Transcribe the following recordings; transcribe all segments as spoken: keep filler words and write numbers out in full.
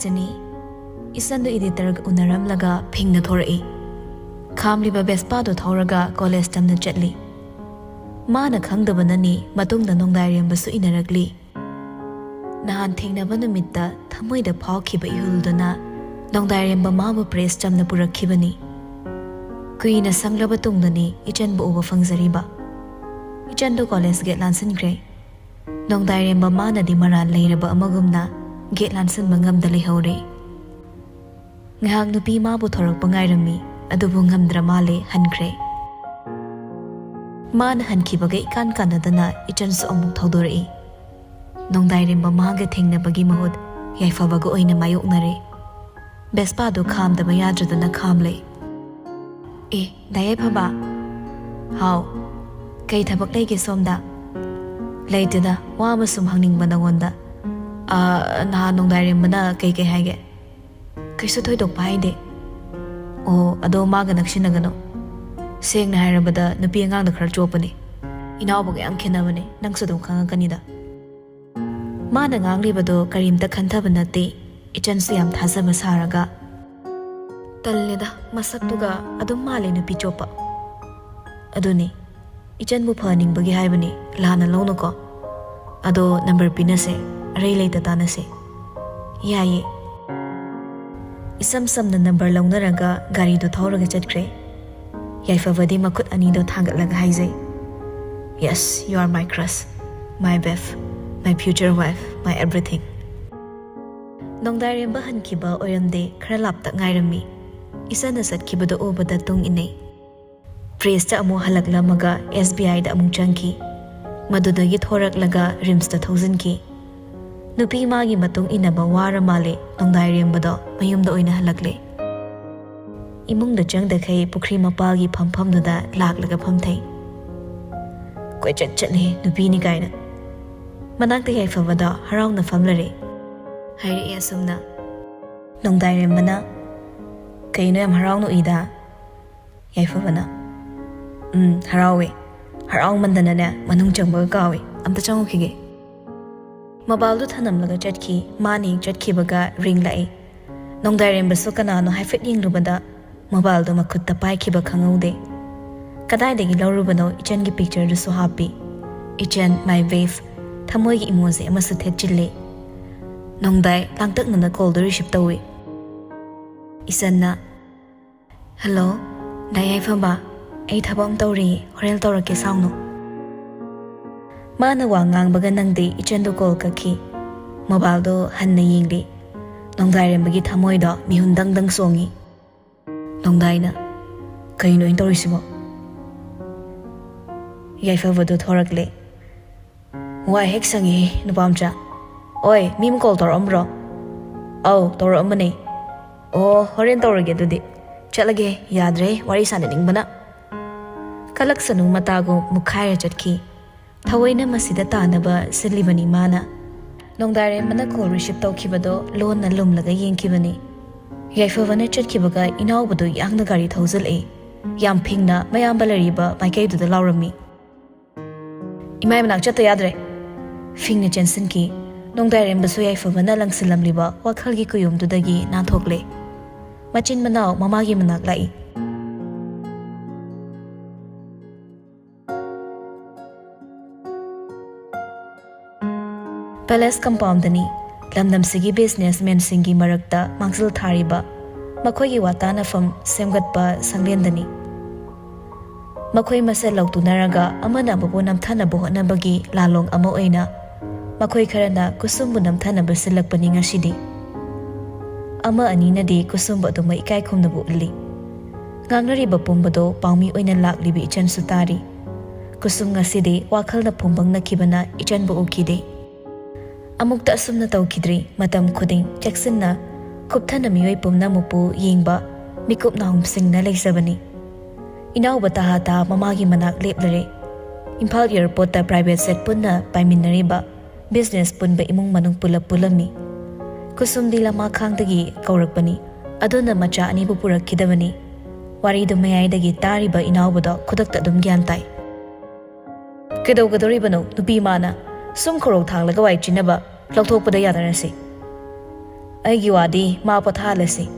ꯆꯅꯤ꯫ ꯏꯆꯟꯗꯨ ꯏꯗꯤꯇꯔꯒ ꯎꯅꯔꯝꯂꯒ ꯐꯤꯡꯅ ꯊꯣꯔꯛꯏ꯫ ꯈꯥꯝꯂꯤꯕ ꯕꯦꯁꯄꯥꯗꯨ ꯊꯧꯔꯒ ꯀꯣꯂꯦꯖ ꯇꯝꯅ ꯆꯠꯂꯤ꯫ ꯃꯥꯅ ꯈꯪꯗꯕꯅꯅꯤ ꯃꯇꯨꯡꯗ ꯅꯣꯡꯗꯥꯏꯔꯦꯝꯕꯁꯨ ꯏꯟꯅꯔꯛꯂꯤ꯫ ꯅꯍꯥꯟ ꯊꯦꯡꯅꯕ ꯅꯨꯃꯤꯠꯇ ꯊꯃꯣꯏꯗ ꯐꯥꯎꯈꯤꯕ ꯏꯍꯨꯜꯗꯨꯅ ꯅꯣꯡꯗꯥꯏꯔꯦꯝꯕ ꯃꯥꯕꯨ ꯄ꯭ꯔꯦꯁ ꯆꯝꯅ ꯄꯨꯔꯛꯈꯤꯕꯅꯤ꯫ ꯀꯨꯏꯅ ꯁꯪꯂꯕ ꯇꯨꯡꯗꯅꯤ ꯏꯆꯟꯕꯨ ꯎꯕ ꯐꯪꯖꯔꯤꯕ꯫ ꯏꯆꯟꯗꯨ ꯀꯣꯂꯦꯖ ꯒꯦꯠ ꯂꯥꯟꯁꯤꯟꯈ꯭ꯔꯦ꯫ ꯅꯣꯡꯗꯥꯏꯔꯦꯝꯕ ꯃꯥꯅꯗꯤ ꯃꯔꯥꯜ ꯂꯩꯔꯕ ꯑꯃꯒꯨꯝꯅ ꯒꯦꯠ ꯂꯥꯟꯁꯤꯟꯕ ꯉꯝꯗ ꯂꯩꯍꯧꯔꯦ꯫ ꯉꯥꯏꯍꯥꯛ ꯅꯨꯄꯤ ꯃꯥꯕꯨ ꯊꯣꯔꯛꯄ ꯉꯥꯏꯔꯝꯃꯤ, ꯑꯗꯨꯕꯨ ꯉꯝꯗ꯭ꯔ ꯃꯥꯜꯂꯦ, ꯍꯟꯈ꯭ꯔꯦ꯫ ꯃꯥꯅ ꯍꯟꯈꯤꯕꯒ ꯏꯀꯥꯟ ꯀꯥꯟꯅꯗꯅ ꯏꯆꯟꯁꯨ ꯑꯃꯨꯛ ꯊꯧꯗꯣꯔꯛꯏ꯫ ꯅꯣꯡꯗꯥꯏꯔꯦꯝꯕ ꯃꯥꯒ ꯊꯦꯡꯅꯕꯒꯤ ꯃꯍꯨꯠ ꯌꯥꯏꯐꯕꯒ ꯑꯣꯏꯅ ꯃꯥꯌꯣꯛꯅꯔꯦ꯫ ꯕꯦꯁꯄꯥꯗꯨ ꯈꯥꯝꯗꯕ ꯌꯥꯗ꯭ꯔꯗꯅ ꯈꯥꯝꯂꯦ꯫ "ꯑꯦ, ꯗꯥ ꯌꯥꯏꯐꯕ?" "ꯍꯥꯎ꯫ ꯀꯩ ꯊꯕꯛ ꯂꯩꯒꯦ ꯁꯣꯝꯗ?" "ꯂꯩꯇꯦꯗ, ꯋꯥ ꯑꯃ ꯁꯨꯝ ꯍꯪꯅꯤꯡꯕ ꯅꯉꯣꯟꯗ꯫ ꯑ, ꯅꯍꯥꯟ ꯅꯣꯡꯗꯥꯏꯔꯦꯝꯕꯅ ꯀꯩ ꯀꯩ ꯍꯥꯏꯒꯦ?" "ꯀꯩꯁꯨ ꯊꯣꯏꯗꯣꯛꯄ ꯍꯥꯏꯗꯦ꯫" "ꯑꯣ, ꯑꯗꯣ ꯃꯥꯒ ꯅꯛꯁꯤꯟꯅꯒꯅꯨ꯫ ꯁꯦꯡꯅ ꯍꯥꯏꯔꯕꯗ ꯅꯨꯄꯤ ꯑꯉꯥꯡꯗ ꯈꯔ ꯆꯣꯞꯄꯅꯦ꯫ ꯏꯅꯥꯎꯕꯒ ꯌꯥꯝ ꯈꯦꯠꯅꯕꯅꯦ, ꯅꯪꯁꯨ ꯑꯗꯨꯝ ꯈꯪꯉꯛꯀꯅꯤꯗ꯫" ꯃꯥꯅ ꯉꯥꯡꯂꯤꯕꯗꯣ ꯀꯔꯤꯝꯇ ꯈꯟꯊꯕ ꯅꯠꯇꯦ꯫ ꯏꯆꯟꯁꯨ ꯌꯥꯝ ꯊꯥꯖꯕ ꯁꯥꯔꯒ, "ꯇꯜꯂꯦꯗ, ꯃꯁꯛꯇꯨꯒ ꯑꯗꯨꯝ ꯃꯥꯜꯂꯦ ꯅꯨꯄꯤ ꯆꯣꯞꯄ꯫" "ꯑꯗꯨꯅꯤ, ꯏꯆꯟꯕꯨ ꯐꯍꯟꯅꯤꯡꯕꯒꯤ ꯍꯥꯏꯕꯅꯤ, ꯂꯥꯟꯅ ꯂꯧꯅꯨꯀꯣ꯫ ꯑꯗꯣ ꯅꯝꯕꯔ ꯄꯤꯅꯁꯦ, ꯑꯔꯩ ꯂꯩꯇ ꯇꯥꯅꯁꯦ꯫" "ꯌꯥꯏꯌꯦ꯫" ꯏꯁꯝ ꯁꯝꯅ ꯅꯝꯕꯔ ꯂꯧꯅꯔꯒ ꯒꯥꯔꯤꯗꯨ ꯊꯧꯔꯒ ꯆꯠꯈ꯭ꯔꯦ꯫ ꯌꯥꯏꯐꯕꯗꯤ ꯃꯈꯨꯠ ꯑꯅꯤꯗꯣ ꯊꯥꯡꯒꯠꯂꯒ ꯍꯥꯏꯖꯩ, "Yes, you are my crush, my babe, my future wife, my everything." ꯅꯣꯡꯗꯥꯏꯔꯦꯝꯕ ꯍꯟꯈꯤꯕ ꯑꯣꯏꯔꯝꯗꯦ, ꯈꯔ ꯂꯥꯞꯇꯛ ꯉꯥꯏꯔꯝꯃꯤ꯫ ꯏꯆꯟꯅ ꯆꯠꯈꯤꯕꯗꯨ ꯎꯕꯗ ꯇꯨꯡ ꯏꯟꯅꯩ꯫ ꯄ꯭ꯔꯦꯁꯇ ꯑꯃꯨꯛ ꯍꯜꯂꯛꯂꯝꯃꯒ ꯑꯦꯁ ꯕꯤ ꯑꯥꯏꯗ ꯑꯃꯨꯛ ꯆꯪꯈꯤ꯫ ꯃꯗꯨꯗꯒꯤ ꯊꯣꯔꯛꯂꯒ ꯔꯤꯝꯁꯇ ꯊꯧꯖꯤꯟꯈꯤ꯫ ꯅꯨꯄꯤ ꯃꯥꯒꯤ ꯃꯇꯨꯡ ꯏꯟꯅꯕ ꯋꯥꯔ ꯃꯥꯜꯂꯦ, ꯅꯣꯡꯗꯥꯏꯔꯦꯝꯕꯗꯣ ꯃꯌꯨꯝꯗ ꯑꯣꯏꯅ ꯍꯜꯂꯛꯂꯦ꯫ ꯏꯃꯨꯡꯗ ꯆꯪꯗꯈꯩ ꯄꯨꯈ꯭ꯔꯤ ꯃꯄꯥꯜꯒꯤ ꯐꯝꯐꯝꯗꯨꯗ ꯂꯥꯛꯂꯒ ꯐꯝꯊꯩ꯫ "ꯀꯣꯏꯆꯠ ꯆꯠꯂꯦ ꯅꯨꯄꯤꯅꯤ ꯀꯥꯏꯅ꯫" ꯃꯅꯥꯛꯇ ꯌꯥꯏꯐꯕꯗꯣ ꯍꯔꯥꯎꯅ ꯐꯝꯂꯔꯦ꯫ ꯍꯥꯏꯔꯛꯑꯦ ꯑꯁꯨꯝꯅ꯫ ꯅꯣꯡꯗꯥꯏꯔꯦꯝꯕꯅ, "ꯀꯩꯅꯣ ꯌꯥꯝ ꯍꯔꯥꯎꯅ ꯎꯏꯗ?" ꯌꯥꯏꯐꯕꯅ, "ꯎꯝ, ꯍꯔꯥꯎꯋꯦ꯫ ꯍꯔꯥꯎꯃꯟꯗꯅꯅꯦ, ꯃꯅꯨꯡ ꯆꯪꯕꯒ ꯀꯥꯎꯋꯦ꯫ ꯑꯝꯇ ꯆꯪꯉꯨꯈꯤꯒꯦ꯫" ꯃꯣꯕꯥꯏꯜꯗꯨ ꯊꯅꯝꯂꯒ ꯆꯠꯈꯤ꯫ ꯃꯥꯅ ꯍꯦꯛ ꯆꯠꯈꯤꯕꯒ ꯔꯤꯡ ꯂꯥꯛꯏ꯫ ꯅꯣꯡꯗꯥꯏꯔꯦꯝꯕꯁꯨ ꯀꯅꯥꯅꯣ ꯍꯥꯏꯐꯦꯠ ꯌꯦꯡꯂꯨꯕꯗ ꯃꯣꯕꯥꯏꯜꯗꯨ ꯃꯈꯨꯠꯇ ꯄꯥꯏꯈꯤꯕ ꯈꯪꯍꯧꯗꯦ꯫ ꯀꯗꯥꯏꯗꯒꯤ ꯂꯧꯔꯨꯕꯅꯣ ꯏꯆꯟꯒꯤ ꯄꯤꯛꯆꯔꯗꯨꯁꯨ ꯍꯥꯞꯄꯤ꯫ ꯏꯆꯟ, my babe, ꯊꯃꯣꯏꯒꯤ ꯏꯃꯣꯖꯤ ꯑꯃꯁꯨ ꯊꯦꯠꯆꯤꯜꯂꯤ꯫ ꯅꯣꯡꯗꯥꯏ ꯂꯥꯡꯇꯛꯅꯅ ꯀꯣꯜꯗꯨ ꯔꯤꯁꯤꯞ ꯇꯧꯏ꯫ ꯏꯆꯟꯅ, "ꯍꯜꯂꯣ, ꯗꯥ ꯌꯥꯏꯐꯕ, ꯑꯩ ꯊꯕꯛ ꯑꯃ ꯇꯧꯔꯤ, ꯍꯣꯔꯦꯟ ꯇꯧꯔꯛꯀꯦ, ꯁꯥꯎꯅꯨ꯫" ꯃꯥꯅ ꯋꯥ ꯉꯥꯡꯕꯒ ꯅꯪꯗꯤ ꯏꯆꯟꯗꯨ ꯀꯣꯜ ꯀꯛꯈꯤ꯫ ꯃꯣꯕꯥꯏꯜꯗꯣ ꯍꯟꯅ ꯌꯦꯡꯂꯤ꯫ ꯅꯣꯡꯗꯥꯏꯔꯦꯝꯕꯒꯤ ꯊꯃꯣꯏꯗꯣ ꯃꯤꯍꯨꯟ ꯗꯪ ꯗꯪ ꯆꯣꯡꯉꯤ꯫ ꯅꯣꯡꯗꯥꯏꯅ, "ꯀꯩꯅꯣ ꯑꯩꯅ ꯇꯧꯔꯤꯁꯤꯕꯣ?" ꯌꯥꯏꯐꯕꯗꯣ ꯊꯣꯔꯛꯂꯦ꯫ "ꯋꯥ ꯍꯦꯛ ꯁꯪꯉꯦꯍꯦ, ꯅꯨꯄꯥ ꯃꯆꯥ꯫ ꯑꯣꯏ, ꯃꯤ ꯑꯃ ꯀꯣꯜ ꯇꯧꯔꯛꯑꯝꯕ꯭ꯔꯣ?" "ꯑꯧ, ꯇꯧꯔꯛꯑꯝꯕꯅꯦ꯫" "ꯑꯣ, ꯍꯣꯔꯦꯟ ꯇꯧꯔꯒꯦ ꯑꯗꯨꯗꯤ꯫ ꯆꯠꯂꯒꯦ, ꯌꯥꯗ꯭ꯔꯦ ꯋꯥꯔꯤ ꯁꯥꯟꯅꯅꯤꯡꯕꯅ꯫" ꯀꯂꯛꯁꯅꯨ ꯃꯇꯥꯒꯨꯝ ꯃꯨꯛꯈꯥꯏꯔ ꯆꯠꯈꯤ꯫ ꯊꯑꯣꯏꯅ ꯃꯁꯤꯗ ꯇꯥꯅꯕ ꯁꯤꯜꯂꯤꯕꯅꯤ ꯃꯥꯅ꯫ ꯅꯣꯡꯗꯥꯏꯔꯦꯝꯕꯅ ꯀꯣꯜ ꯔꯤꯁꯤꯞ ꯇꯧꯈꯤꯕꯗꯣ ꯂꯣꯟꯅ ꯂꯨꯝꯂꯒ ꯌꯦꯡꯈꯤꯕꯅꯤ꯫ ꯌꯥꯏꯐꯕꯅ ꯆꯠꯈꯤꯕꯒ ꯏꯅꯥꯎꯕꯗꯨ ꯌꯥꯡꯅ ꯒꯥꯔꯤ ꯊꯧꯖꯤꯜꯂꯛꯏ꯫ ꯌꯥꯝ ꯐꯤꯡꯅ ꯃꯌꯥꯝꯕ ꯂꯩꯔꯤꯕ ꯃꯥꯏꯀꯩꯗꯨꯗ ꯂꯥꯎꯔꯝꯃꯤ꯫ "ꯏꯃꯥꯏ ꯃꯅꯥꯛ ꯆꯠꯇ ꯌꯥꯗ꯭ꯔꯦ!" ꯐꯤꯡꯅ ꯆꯦꯟꯁꯤꯟꯈꯤ꯫ ꯅꯣꯡꯗꯥꯏꯔꯦꯝꯕꯁꯨ ꯌꯥꯏꯐꯕꯅ ꯂꯪꯁꯤꯜꯂꯝꯂꯤꯕ ꯋꯥꯈꯜꯒꯤ ꯀꯨꯌꯣꯝꯗꯨꯗꯒꯤ ꯅꯥꯟꯊꯣꯛꯂꯦ꯫ ꯃꯆꯤꯟ ꯃꯅꯥꯎ ꯃꯃꯥꯒꯤ ꯃꯅꯥꯛ ꯂꯥꯛꯏ꯫ ꯄꯦꯂꯦꯁ ꯀꯝꯄꯥꯎꯟꯗꯅꯤ꯫ ꯂꯝꯗꯝꯁꯤꯒꯤ ꯕꯤꯖꯤꯅꯦꯁꯃꯦꯟꯁꯤꯡꯒꯤ ꯃꯔꯛꯇ ꯃꯥꯡꯖꯤꯜ ꯊꯥꯔꯤꯕ ꯃꯈꯣꯏꯒꯤ ꯋꯥꯇꯥꯅꯐꯝ ꯁꯦꯝꯒꯠꯄ ꯁꯪꯂꯦꯟꯗꯅꯤ꯫ ꯃꯈꯣꯏ ꯃꯁꯦꯜ ꯂꯧꯇꯨꯅꯔꯒ ꯑꯃꯅ ꯑꯃꯕꯨ ꯅꯝꯊꯅꯕ ꯍꯣꯠꯅꯕꯒꯤ ꯂꯥꯂꯣꯡ ꯑꯃ ꯑꯣꯏꯅ ꯃꯈꯣꯏ ꯈꯔꯅ ꯀꯨꯁꯨꯝꯕꯨ ꯅꯝꯊꯅꯕ ꯁꯤꯜꯂꯛꯄꯅꯤ ꯉꯁꯤꯗꯤ꯫ ꯑꯃ ꯑꯅꯤꯅꯗꯤ ꯀꯨꯁꯨꯝꯕꯨ ꯑꯗꯨꯃꯛ ꯏꯀꯥꯏ ꯈꯨꯝꯅꯕ ꯎꯠꯂꯤ꯫ ꯉꯥꯡꯅꯔꯤꯕ ꯄꯨꯝꯕꯗꯣ ꯄꯥꯎꯃꯤ ꯑꯣꯏꯅ ꯂꯥꯛꯂꯤꯕ ꯏꯆꯟꯁꯨ ꯇꯥꯔꯤ꯫ ꯀꯨꯁꯨꯝ ꯉꯁꯤꯗꯤ ꯋꯥꯈꯜꯅ ꯐꯨꯝꯕꯪꯅꯈꯤꯕꯅ ꯏꯆꯟꯕꯨ ꯎꯈꯤꯗꯦ꯫ ꯑꯃꯨꯛꯇ ꯑꯁꯨꯝꯅ ꯇꯧꯈꯤꯗ꯭ꯔꯤ꯫ ꯃꯇꯝ ꯈꯨꯗꯤꯡ ꯆꯦꯛꯁꯤꯟꯅ ꯀꯨꯞꯊꯅ ꯃꯤꯑꯣꯏ ꯄꯨꯝꯅꯃꯛꯄꯨ ꯌꯦꯡꯕ ꯃꯤꯀꯨꯞ ꯅꯥꯍꯨꯝꯁꯤꯡꯅ ꯂꯩꯖꯕꯅꯤ꯫ ꯏꯅꯥꯎꯕ ꯇꯍꯥ ꯇꯍꯥ ꯃꯃꯥꯒꯤ ꯃꯅꯥꯛ ꯂꯦꯞꯂꯔꯦ꯫ ꯏꯝꯐꯥꯜ ꯑꯦꯌꯔꯄꯣꯔꯠꯇ ꯄ꯭ꯔꯥꯏꯚꯦꯠ ꯖꯦꯠ ꯄꯨꯟꯅ ꯄꯥꯏꯃꯤꯟꯅꯔꯤꯕ ꯕꯤꯖꯤꯅꯦꯁ ꯄꯨꯟꯕ ꯏꯃꯨꯡ ꯃꯅꯨꯡ ꯄꯨꯂꯞ ꯄꯨꯜꯂꯝꯃꯤ꯫ ꯀꯨꯁꯨꯝꯗꯤ ꯂꯃꯥꯈꯥꯡꯗꯒꯤ ꯀꯧꯔꯛꯄꯅꯤ꯫ ꯑꯗꯨꯅ ꯃꯆꯥ ꯑꯅꯤꯕꯨ ꯄꯨꯔꯛꯈꯤꯗꯕꯅꯤ꯫ ꯋꯥꯔꯤꯗꯨ ꯃꯌꯥꯏꯗꯒꯤ ꯇꯥꯔꯤꯕ ꯏꯅꯥꯎꯕꯗꯣ ꯈꯨꯗꯛꯇ ꯑꯗꯨꯝ ꯒ꯭ꯌꯥꯟ ꯇꯥꯏ꯫ "ꯀꯩꯗꯧꯒꯗꯧꯔꯤꯕꯅꯣ ꯅꯨꯄꯤ ꯃꯥꯅ? ꯁꯨꯝ ꯈꯣꯔꯣꯛ ꯊꯥꯡꯂꯒ ꯋꯥꯏ ꯆꯤꯟꯅꯕ ꯂꯧꯊꯣꯛꯄꯗ ꯌꯥꯅꯔꯁꯤ꯫ ꯑꯩꯒꯤ ꯋꯥꯗꯤ ꯃꯥ ꯄꯣꯊꯥꯍꯜꯂꯁꯤ꯫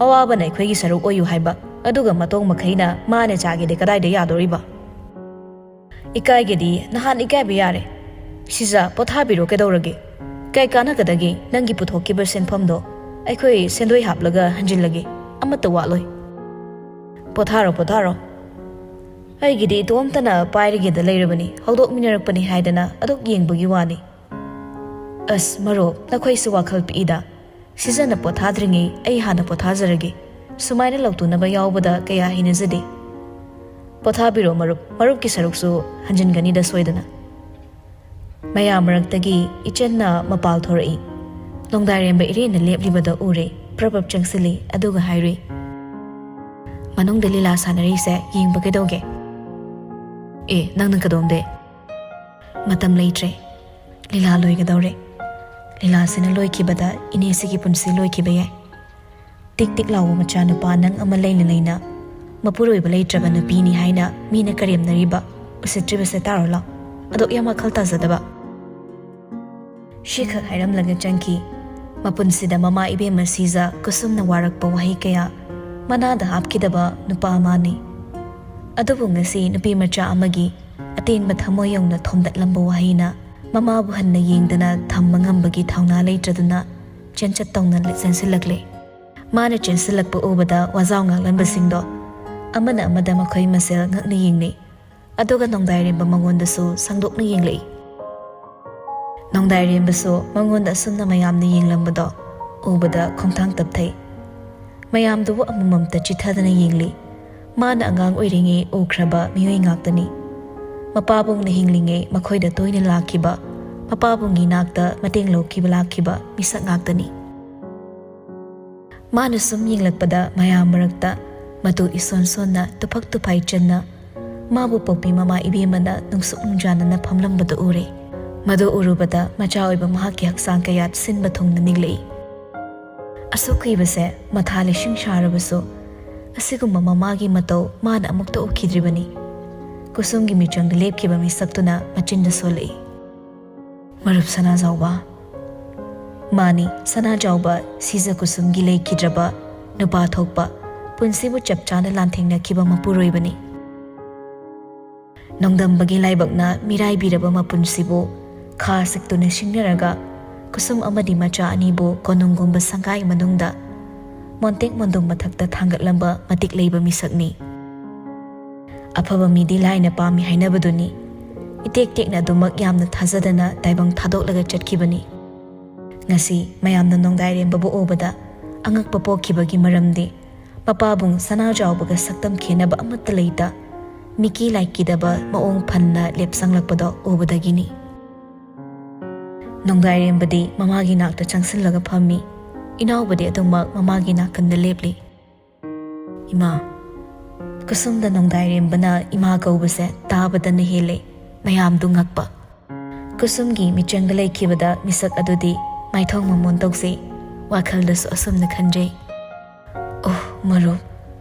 ꯑꯋꯥꯕꯅ ꯑꯩꯈꯣꯏꯒꯤ ꯁꯔꯨꯛ ꯑꯣꯏꯌꯨ ꯍꯥꯏꯕ, ꯑꯗꯨꯒ ꯃꯇꯣꯡ ꯃꯈꯩꯅ ꯃꯥꯅ ꯆꯥꯒꯦꯗꯤ ꯀꯗꯥꯏꯗ ꯌꯥꯗꯣꯔꯤꯕ? ꯏꯀꯥꯏꯒꯦꯗꯤ ꯅꯍꯥꯟ ꯏꯀꯥꯏꯕ ꯌꯥꯔꯦ꯫ ꯁꯤꯖ, ꯄꯣꯊꯥꯕꯤꯔꯣ, ꯀꯩꯗꯧꯔꯒꯦ? ꯀꯩ ꯀꯥꯟꯅꯒꯗꯒꯦ ꯅꯪꯒꯤ ꯄꯨꯊꯣꯛꯈꯤꯕ ꯁꯦꯟꯐꯝꯗꯣ ꯑꯩꯈꯣꯏ ꯁꯦꯟꯗꯣꯏ ꯍꯥꯞꯂꯒ ꯍꯟꯖꯤꯜꯂꯒꯦ, ꯑꯃꯠꯇ ꯋꯥꯠꯂꯣꯏ꯫ ꯄꯣꯊꯥꯔꯣ, ꯄꯣꯊꯥꯔꯣ꯫ ꯑꯩꯒꯤꯗꯤ ꯏꯇꯣꯝꯇꯅ ꯄꯥꯏꯔꯒꯦꯗ ꯂꯩꯔꯕꯅꯤ, ꯍꯧꯗꯣꯛꯃꯤꯟꯅꯔꯛꯄꯅꯤ ꯍꯥꯏꯗꯅ ꯑꯗꯨꯛ ꯌꯦꯡꯕꯒꯤ ꯋꯥꯅꯤ꯫ ꯑꯁ ꯃꯔꯨꯞ, ꯅꯈꯣꯏꯁꯨ ꯋꯥꯈꯜ ꯄꯤꯛꯏꯗ꯫ ꯁꯤꯖꯅ ꯄꯣꯊꯥꯗ꯭ꯔꯤꯉꯩ ꯑꯩ ꯍꯥꯟꯅ ꯄꯣꯊꯥꯖꯔꯒꯦ꯫ ꯁꯨꯃꯥꯏꯅ ꯂꯧꯇꯨꯅꯕ ꯌꯥꯎꯕꯗ ꯀꯌꯥ ꯍꯩꯅꯖꯗꯦ꯫ ꯄꯣꯊꯥꯕꯤꯔꯣ ꯃꯔꯨꯞ, ꯃꯔꯨꯞꯀꯤ ꯁꯔꯨꯛꯁꯨ ꯍꯟꯖꯤꯟꯒꯅꯤꯗ ꯁꯣꯏꯗꯅ꯫ ꯃꯌꯥꯝ ꯃꯔꯛꯇꯒꯤ ꯏꯆꯟꯅ ꯃꯄꯥꯜ ꯊꯣꯔꯛꯏ꯫ ꯅꯣꯡꯗꯥꯏꯔꯦꯝꯕ ꯏꯔꯦꯟꯅ ꯂꯦꯞꯂꯤꯕꯗ ꯎꯔꯦ꯫ ꯄ꯭ꯔꯞ ꯄ꯭ꯔꯞ ꯆꯪꯁꯤꯜꯂꯤ, ꯑꯗꯨꯒ ꯍꯥꯏꯔꯨꯏ, "ꯃꯅꯨꯡꯗ ꯂꯤꯂꯥ ꯁꯥꯟꯅꯔꯤꯁꯦ ꯌꯦꯡꯕ ꯀꯩꯗꯧꯒꯦ?" "ꯑꯦ, ꯅꯪꯅ ꯀꯗꯣꯝꯗꯦ?" "ꯃꯇꯝ ꯂꯩꯇ꯭ꯔꯦ꯫ ꯂꯤꯂꯥ ꯂꯣꯏꯒꯗꯧꯔꯦ꯫ ꯂꯤꯂꯥꯁꯤꯅ ꯂꯣꯏꯈꯤꯕꯗ ꯏꯅꯦꯁꯤꯒꯤ ꯄꯨꯟꯁꯤ ꯂꯣꯏꯈꯤꯕ ꯌꯥꯏ꯫ ꯇꯤꯛ ꯇꯤꯛ ꯂꯥꯎꯕ ꯃꯆꯥꯅꯨꯄꯥ ꯅꯪ ꯑꯃ ꯂꯩꯅ ꯂꯩꯅ ꯃꯄꯨꯔꯣꯏꯕ ꯂꯩꯇ꯭ꯔꯕ ꯅꯨꯄꯤꯅꯤ ꯍꯥꯏꯅ ꯃꯤꯅ ꯀꯔꯦꯝꯅꯔꯤꯕ, ꯎꯁꯤꯠꯇ꯭ꯔꯤꯕꯁꯦ ꯇꯥꯔꯣ ꯂꯥꯎ꯫ ꯑꯗꯨꯛ ꯌꯥꯝ ꯋꯥꯈꯜ ꯇꯥꯖꯗꯕ꯫" ꯁꯤꯈꯛ ꯍꯥꯏꯔꯝꯂꯒ ꯆꯪꯈꯤ꯫ ꯃꯄꯨꯟꯁꯤꯗ ꯃꯃꯥ ꯏꯕꯦꯝꯃ ꯁꯤꯖ ꯀꯨꯁꯨꯝꯅ ꯋꯥꯔꯛꯄ ꯋꯥꯍꯩ ꯀꯌꯥ ꯃꯅꯥꯗ ꯍꯥꯞꯈꯤꯗꯕ ꯅꯨꯄꯥ ꯑꯃꯅꯤ꯫ ꯑꯗꯨꯕꯨ ꯉꯁꯤ ꯅꯨꯄꯤ ꯃꯆꯥ ꯑꯃꯒꯤ ꯑꯇꯦꯟꯕ ꯊꯃꯣꯏ ꯌꯧꯅ ꯊꯣꯝꯗꯠꯂꯝꯕ ꯋꯥꯍꯩꯅ ꯃꯃꯥꯕꯨ ꯍꯟꯅ ꯌꯦꯡꯗꯅ ꯊꯝꯕ ꯉꯝꯕꯒꯤ ꯊꯧꯅꯥ ꯂꯩꯇ꯭ꯔꯗꯨꯅ ꯆꯦꯟꯆꯠ ꯇꯧꯅ ꯆꯦꯟꯁꯤꯜꯂꯛꯂꯦ꯫ ꯃꯥꯅ ꯆꯦꯟꯁꯤꯜꯂꯛꯄ ꯎꯕꯗ ꯋꯥꯖꯥꯎ ꯉꯥꯡꯂꯝꯕꯁꯤꯡꯗꯣ ꯑꯃꯅ ꯑꯃꯗ ꯃꯈꯣꯏ ꯃꯁꯦꯜ ꯉꯛꯅ ꯌꯦꯡꯅꯩ꯫ ꯑꯗꯨꯒ ꯅꯣꯡꯗꯥꯏꯔꯦꯝꯕ ꯃꯉꯣꯟꯗꯁꯨ ꯁꯪꯗꯣꯛꯅ ꯌꯦꯡꯂꯛꯏ꯫ ꯅꯣꯡꯗꯥꯏꯔꯦꯝꯕꯁꯨ ꯃꯉꯣꯟꯗ ꯑꯁꯨꯝꯅ ꯃꯌꯥꯝꯅ ꯌꯦꯡꯂꯝꯕꯗꯣ ꯎꯕꯗ ꯈꯣꯡꯊꯥꯡ ꯇꯞꯊꯩ꯫ ꯃꯌꯥꯝꯗꯨꯕꯨ ꯑꯃꯃꯝꯇ ꯆꯤꯊꯗꯅ ꯌꯦꯡꯂꯤ꯫ ꯃꯥꯅ ꯑꯉꯥꯡ ꯑꯣꯏꯔꯤꯉꯩ ꯎꯈ꯭ꯔꯕ ꯃꯤꯑꯣꯏ ꯉꯥꯛꯇꯅꯤ꯫ ꯃꯄꯥꯕꯨꯡꯅ ꯍꯤꯡꯂꯤꯉꯩ ꯃꯈꯣꯏꯗ ꯇꯣꯏꯅ ꯂꯥꯛꯈꯤꯕ, ꯃꯄꯥꯕꯨꯡꯒꯤ ꯅꯥꯛꯇ ꯃꯇꯦꯡ ꯂꯧꯈꯤꯕ ꯂꯥꯛꯈꯤꯕ ꯃꯤꯁꯛ ꯉꯥꯛꯇꯅꯤ꯫ ꯃꯥꯅ ꯁꯨꯝ ꯌꯦꯡꯂꯛꯄꯗ ꯃꯌꯥꯝ ꯃꯔꯛꯇ ꯃꯇꯨ ꯏꯁꯣꯟ ꯁꯣꯟꯅ ꯇꯨꯐꯛ ꯇꯨꯐꯥꯏ ꯆꯟꯅ ꯃꯥꯕꯨ ꯄꯣꯛꯄꯤ ꯃꯃꯥ ꯏꯕꯦꯝꯃꯅ ꯅꯨꯡꯁꯨꯛ ꯅꯨꯡꯖꯥꯅꯅ ꯐꯝꯂꯝꯕꯗꯨ ꯎꯔꯦ꯫ ꯃꯗꯨ ꯎꯔꯨꯕꯗ ꯃꯆꯥ ꯑꯣꯏꯕ ꯃꯍꯥꯛꯀꯤ ꯍꯛꯆꯥꯡ ꯀꯌꯥꯠ ꯁꯤꯟꯕ ꯊꯨꯡꯅ ꯅꯤꯛꯂꯛꯏ꯫ ꯑꯁꯨꯛ ꯀꯨꯏꯕꯁꯦ ꯃꯊꯥ ꯂꯤꯁꯤꯡ ꯁꯥꯔꯕꯁꯨ ꯑꯁꯤꯒꯨꯝꯕ ꯃꯃꯥꯒꯤ ꯃꯇꯧ ꯃꯥꯅ ꯑꯃꯨꯛꯇ ꯎꯈꯤꯗ꯭ꯔꯤꯕꯅꯤ꯫ ꯀꯨꯁꯨꯝꯒꯤ ꯃꯤꯆꯪꯗ ꯂꯦꯞꯈꯤꯕ ꯃꯤꯁꯛꯇꯨꯅ ꯃꯆꯤꯟꯗ ꯁꯣꯜꯂꯛꯏ꯫ ꯃꯔꯨꯞ ꯁꯅꯥꯖꯥꯎꯕ꯫ ꯃꯥꯅꯤ, ꯁꯅꯥꯖꯥꯎꯕ ꯁꯤꯖ ꯀꯨꯁꯨꯝꯒꯤ ꯂꯩꯈꯤꯗ꯭ꯔꯕ ꯅꯨꯄꯥ ꯊꯣꯛꯄ, ꯄꯨꯟꯁꯤꯕꯨ ꯆꯞ ꯆꯥꯅ ꯂꯥꯟꯊꯦꯡꯅꯈꯤꯕ ꯃꯄꯨꯔꯣꯏꯕꯅꯤ꯫ ꯅꯣꯡꯗꯝꯕꯒꯤ ꯂꯥꯏꯕꯛꯅ ꯃꯤꯔꯥꯏꯕꯤꯔꯕ ꯃꯄꯨꯟꯁꯤꯕꯨ ꯈꯥ ꯁꯤꯛꯇꯨꯅ ꯁꯤꯡꯅꯔꯒ, ꯀꯨꯁꯨꯝ ꯑꯃꯗꯤ ꯃꯆꯥ ꯑꯅꯤꯕꯨ ꯀꯣꯅꯨꯡꯒꯨꯝꯕ ꯁꯪꯒꯥꯏ ꯃꯅꯨꯡꯗ ꯃꯣꯟꯇꯦꯛ ꯃꯣꯟꯗꯨꯝ ꯃꯊꯛꯇ ꯊꯥꯡꯒꯠꯂꯝꯕ ꯃꯇꯤꯛ ꯂꯩꯕ ꯃꯤꯁꯛꯅꯤ꯫ ꯑꯐꯕ ꯃꯤꯗꯤ ꯂꯥꯏꯅ ꯄꯥꯝꯃꯤ ꯍꯥꯏꯅꯕꯗꯨꯅꯤ꯫ ꯏꯇꯦꯛ ꯇꯦꯛꯅ ꯑꯗꯨꯃꯛ ꯌꯥꯝꯅ ꯊꯥꯖꯗꯅ ꯇꯥꯏꯕꯪ ꯊꯥꯗꯣꯛꯂꯒ ꯆꯠꯈꯤꯕꯅꯤ꯫ ꯉꯁꯤ ꯃꯌꯥꯝꯅ ꯅꯣꯡꯗꯥꯏꯔꯦꯝꯕꯕꯨ ꯎꯕꯗ ꯑꯉꯛꯄ ꯄꯣꯛꯈꯤꯕꯒꯤ ꯃꯔꯝꯗꯤ, ꯃꯄꯥꯕꯨꯡ ꯁꯅꯥꯖꯥꯎꯕꯒ ꯁꯛꯇꯝ ꯈꯦꯟꯅꯕ ꯑꯃꯠꯇ ꯂꯩꯇ, ꯃꯤꯀꯤ ꯂꯥꯏꯀꯤꯗꯕ ꯃꯑꯣꯡ ꯐꯟꯅ ꯂꯦꯞꯁꯪꯂꯛꯄꯗꯣ ꯎꯕꯗꯒꯤꯅꯤ꯫ ꯅꯣꯡꯗꯥꯏꯔꯦꯝꯕꯗꯤ ꯃꯃꯥꯒꯤ ꯅꯥꯛꯇ ꯆꯪꯁꯤꯜꯂꯒ ꯐꯝꯃꯤ꯫ ꯏꯅꯥꯎꯕꯗꯤ ꯑꯗꯨꯃꯛ ꯃꯃꯥꯒꯤ ꯅꯥꯀꯟꯗ ꯂꯦꯞꯂꯤ꯫ "ꯏꯃꯥ", ꯀꯨꯁꯨꯝꯗ ꯅꯣꯡꯗꯥꯏꯔꯦꯝꯕꯅ ꯏꯃꯥ ꯀꯧꯕꯁꯦ ꯇꯥꯕꯗꯅ ꯍꯦꯜꯂꯦ ꯃꯌꯥꯝꯗꯨ ꯉꯛꯄ꯫ ꯀꯨꯁꯨꯝꯒꯤ ꯃꯤꯆꯪꯗ ꯂꯩꯈꯤꯕꯗ ꯃꯤꯁꯛ ꯑꯗꯨꯗꯤ ꯃꯥꯏꯊꯣꯡ ꯃꯃꯣꯟ ꯇꯧꯖꯩ꯫ ꯋꯥꯈꯜꯗꯁꯨ ꯑꯁꯨꯝꯅ ꯈꯟꯖꯩ, "ꯑꯣ ꯃꯔꯨꯞ,